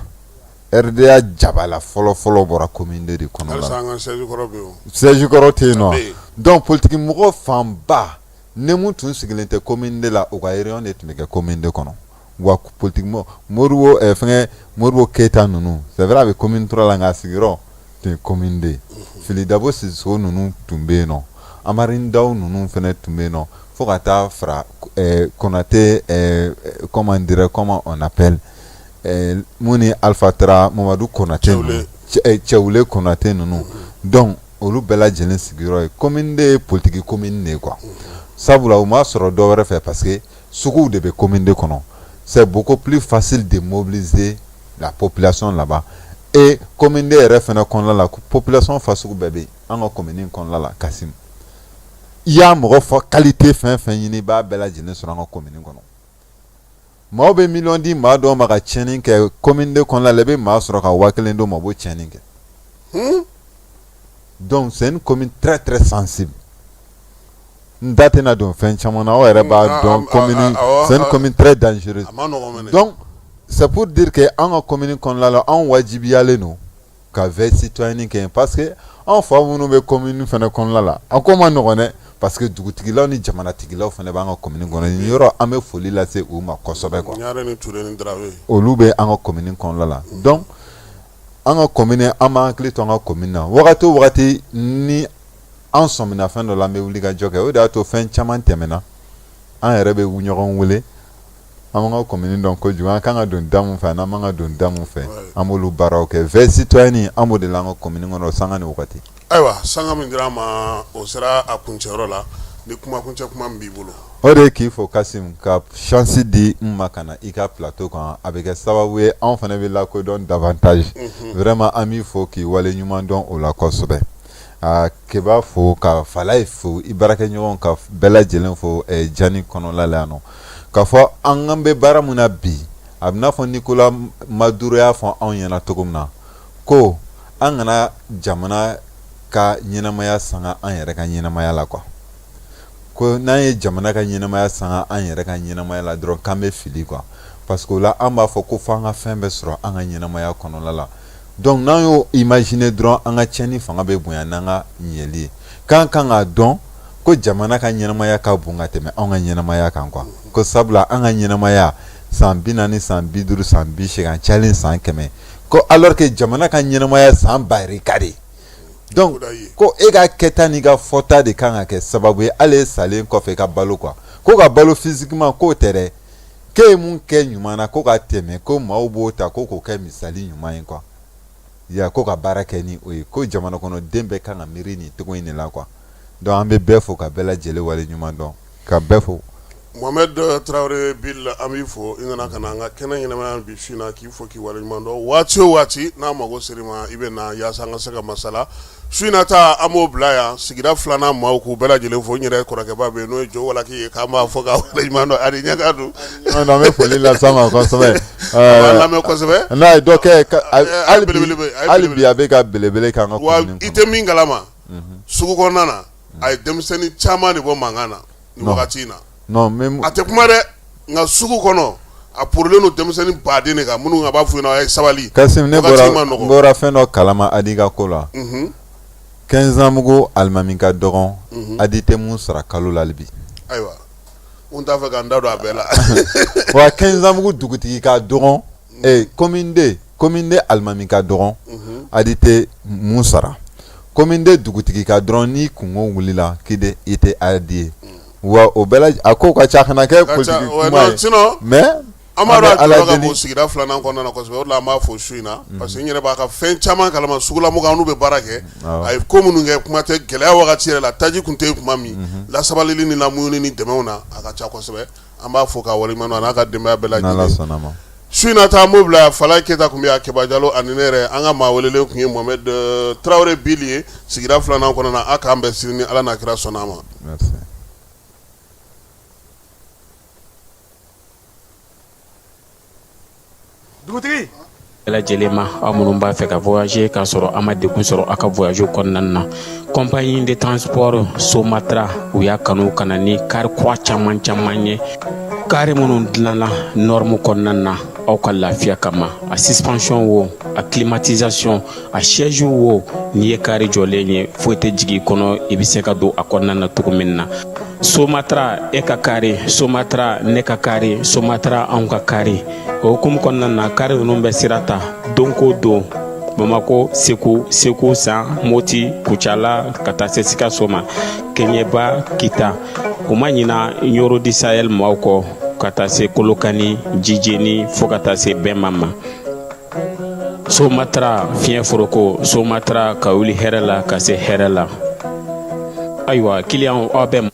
RDA jabala fɔlɔ fɔlɔ bɔra commune deux de kɔnɔna la. Halisa an ka siège kɔrɔ bɛ yen. Siège kɔrɔ tɛ yen nɔ. Donc politique mɔgɔ fanba ni mun tun sigilen tɛ commune deux la, u ka réunion de tun bɛ kɛ commune deux kɔnɔ. Wa politique mɔgɔ Modibo, fɛngɛ, Modibo Keyita ninnu, c'est vrai, a bɛ commune 3 la, nka a sigiyɔrɔ tun ye commune deux. Fily Dabo Sisoko ninnu tun bɛ yen nɔ, Amari Ndaw ninnu fana tun bɛ yen nɔ, fo ka taa fara Konate, comment dirait, comment on appelle, mun ni Alpha Tra Mamadu Konate ninnu, Cɛwule Konate ninnu. Donc olu bɛɛ lajɛlen sigiyɔrɔ ye commune deux ye, politique commune de ye quoi. Sabula u m'a sɔrɔ dɔ wɛrɛ fɛ, parce que suguw de bɛ commune deux kɔnɔ. C'est beaucoup plus facile de mobiliser la population là-bas. Et commune deux yɛrɛ fana kɔnɔna la, population fasugu bɛɛ bɛ yen an ka commune kɔnɔna la. Kasim, i y'a mɔgɔ fɔ qualité fɛn fɛn ɲini, i b'a bɛɛ lajɛlen sɔrɔ an ka commune kɔnɔ. Maaw bɛ miliyɔn di maa dɔw ma ka tiɲɛni kɛ commune deux kɔnɔna la, i bɛ maa sɔrɔ ka 1000 d'o ma, o b'o tiɲɛni kɛ. Donc c'est une commune très très sensible. N da tɛna don fɛn caman na, aw yɛrɛ b'a dɔn, commune, c'est une commune très dangereuse. Donc c'est pour dire que an ka commune kɔnɔna la, anw wajibiyalen don ka veille citoyenne kɛ, parce que an fa minnu bɛ commune fana kɔnɔna la, a ko ma nɔgɔn dɛ, parce que dugutigilaw ni jamanatigilaw fana b'an ka commune kɔnɔ. Nin yɔrɔ, an bɛ foli lase u ma kosɛbɛ quoi. Olu bɛ an ka commune kɔnɔna la. Donc an ka commune, an b'an hakili to an ka commune na. Wagati o wagati ni an sɔmina fɛn dɔ la, an bɛ wuli ka jɔ kɛ. O de y'a to fɛn caman tɛmɛna, an yɛrɛ bɛ ɲɔgɔn wele. An b'an ka commune dɔn kojugu, an kan ka don da mun fɛ, an man ka don da mun fɛ, an b'olu baaraw kɛ. Veille citoyenne, an b'o de la an ka commune kɔnɔ sanga ni wagati. Ayiwa, sanga min dira an ma, o sera a kuncɛyɔrɔ la. Ni kumakuncɛ kuma min b'i bolo. O de ye k'i fo, Kasim, ka chance di n ma ka na i ka plateau kan. A bɛ kɛ sababu ye anw fana bɛ lakodɔn davantage. Vraiment, an b'i fo k'i wale ɲuman dɔn o la kosɛbɛ. Keba fo, ka Falaye fo, i baarakɛɲɔgɔn ka bɛɛ lajɛlen fo Jani kɔnɔla la yan nɔ, k'a fɔ an kan bɛ baara min na bi, a bɛ n'a fɔ Nicolas Maduro y'a fɔ anw ɲɛna cogo min na ko an kana jamana ka ɲɛnamaya sanga an yɛrɛ ka ɲɛnamaya la quoi. Ko n'an ye jamana ka ɲɛnamaya sanga an yɛrɛ ka ɲɛnamaya la dɔrɔn, k'an bɛ fili quoi, parce que o la an b'a fɔ ko f'an ka fɛn bɛɛ sɔrɔ an ka ɲɛnamaya kɔnɔla la. Donc n'an y'o imaginer dɔrɔn, an ka tiɲɛni fanga bɛ bonya n'an ka ɲɛli ye. K'an kan k'a dɔn ko jamana ka ɲɛnamaya ka bon ka tɛmɛ anw ka ɲɛnamaya kan quoi. Ko sabula an ka ɲɛnamaya san 40, san 50, san 80, a cayalen san 100, ko alors que jamana ka ɲɛnamaya san barika de. Donc ko e ka kɛta n'i ka fɔta de kan ka kɛ sababu ye hali e salen kɔfɛ i ka balo quoi. Ko ka balo physiquement k'o tɛ dɛ, k'e ye mun kɛ ɲuman na ko ka tɛmɛ, ko maaw b'o ta ko k'o kɛ misali ɲuman ye quoi. Ya ko ka baara kɛ ni o ye, ko jamana kɔnɔden bɛɛ kan ka miiri nin cogo in de la quoi. Donc an bɛ bɛɛ fo ka bɛɛ lajɛlen wale ɲuman dɔn, ka bɛɛ fo. Mohamed Traoré Bill, an b'i fo i nana ka na an ka kɛnɛ ɲɛnamaya bi su in na, k'i fo k'i wale ɲuman dɔn. Waati o waati n'a mago ser'i ma, i bɛ na yaasa an ka se ka masala. Su in na ta, an b'o bila yan. Sigida filanan maaw, k'u bɛɛ lajɛlen fo. N yɛrɛ kɔrɔkɛba bɛ yen, n'o ye Jo Walaki ye, k'an b'a fɔ k'a wale ɲuman dɔn. Ani ɲɛka dun, an bɛ foli las'a ma kosɛbɛ. A b'an lamɛn kosɛbɛ. N'a ye dɔ kɛ hali bi, a bɛ ka belebele k'an ka wa i tɛ min kalama, sugu kɔnɔna na, a ye denmisɛnnin caman de bɔ mankan na nin wagati in na. Non, mais a tɛ kuma dɛ, nka sugu kɔnɔ A porolen don denmisɛnnin baden de kan minnu a b'a f'u ɲɛna a ye sabali. Kasim ne bɔra fɛn dɔ kalama Adi ka ko la. Kɛnzanbugu alimami ka dɔgɔn Adi tɛ mun sara kalo la hali bi. Ayiwa n t'a fɛ ka n da don a bɛɛ la. Wa Kɛnzanbugu dugutigi ka dɔgɔn commune deux commune deux alimami ka dɔgɔn Adi tɛ mun sara commune deux dugutigi ka dɔrɔn ni kunko wulila k'i de i tɛ Adi ye wa o bɛɛ a ko ka ca kana kɛ politique kuma ye sinon mais an b'a dɔn a jɔyɔrɔ ka bon sigida filanan kɔnɔna na kosɛbɛ, o de la an b'a fo su in na parce que n yɛrɛ b'a ka fɛn caman kalama sugulamɔgɔ an n'u bɛ baara kɛ, a ye ko minnu kɛ kuma tɛ gɛlɛya wagati yɛrɛ la taji tun tɛ yen tuma min lasabalili ni lamuɲuni ni dɛmɛw na a ka ca kosɛbɛ, an b'a fo k'a waleɲuman dɔn a n'a ka denbaya bɛɛ lajɛlen. Su in na ta an b'o bila yan Falaye Keyita tun bɛ yan Keba Jalo ani ne yɛrɛ an ka maa welelen tun ye Mohamed Tarawele Bili ye sigida filanan kɔnɔna na a k'an bɛn sini ni Ala n'a kira sɔnna a ma. Merci. Dugutigi bɛɛ lajɛlen ma aw minnu b'a fɛ ka voyager k'a sɔrɔ a ma degun sɔrɔ aw ka voyage kɔnɔna na compagnie de transport Somatra u y'a kanu ka na ni kari kura caman caman ye kari minnu dilanna norme kɔnɔna na aw ka lafiya kama a suspension wo a climatisation a siège wo n'i ye kari jɔlen ye foyi tɛ jigin i kɔnɔ i bɛ se ka don a kɔnɔna na cogo min na Somatra e ka kari Somatra ne ka kari Somatra anw ka kari o hukumu kɔnɔna na kari ninnu bɛ sira ta don ko don Bamakɔ Segu Segu San Moti Kucala ka taa se Sikaso ma Kɛɲɛba Kita u ma ɲina Ɲɔrɔ du Sahel maaw kɔ ka taa se Kolokani Jijeni fo ka taa se Bɛma ma Somatra fiɲɛ foroko Somatra ka wuli hɛrɛ la ka se hɛrɛ la ayiwa kiliyanw aw bɛ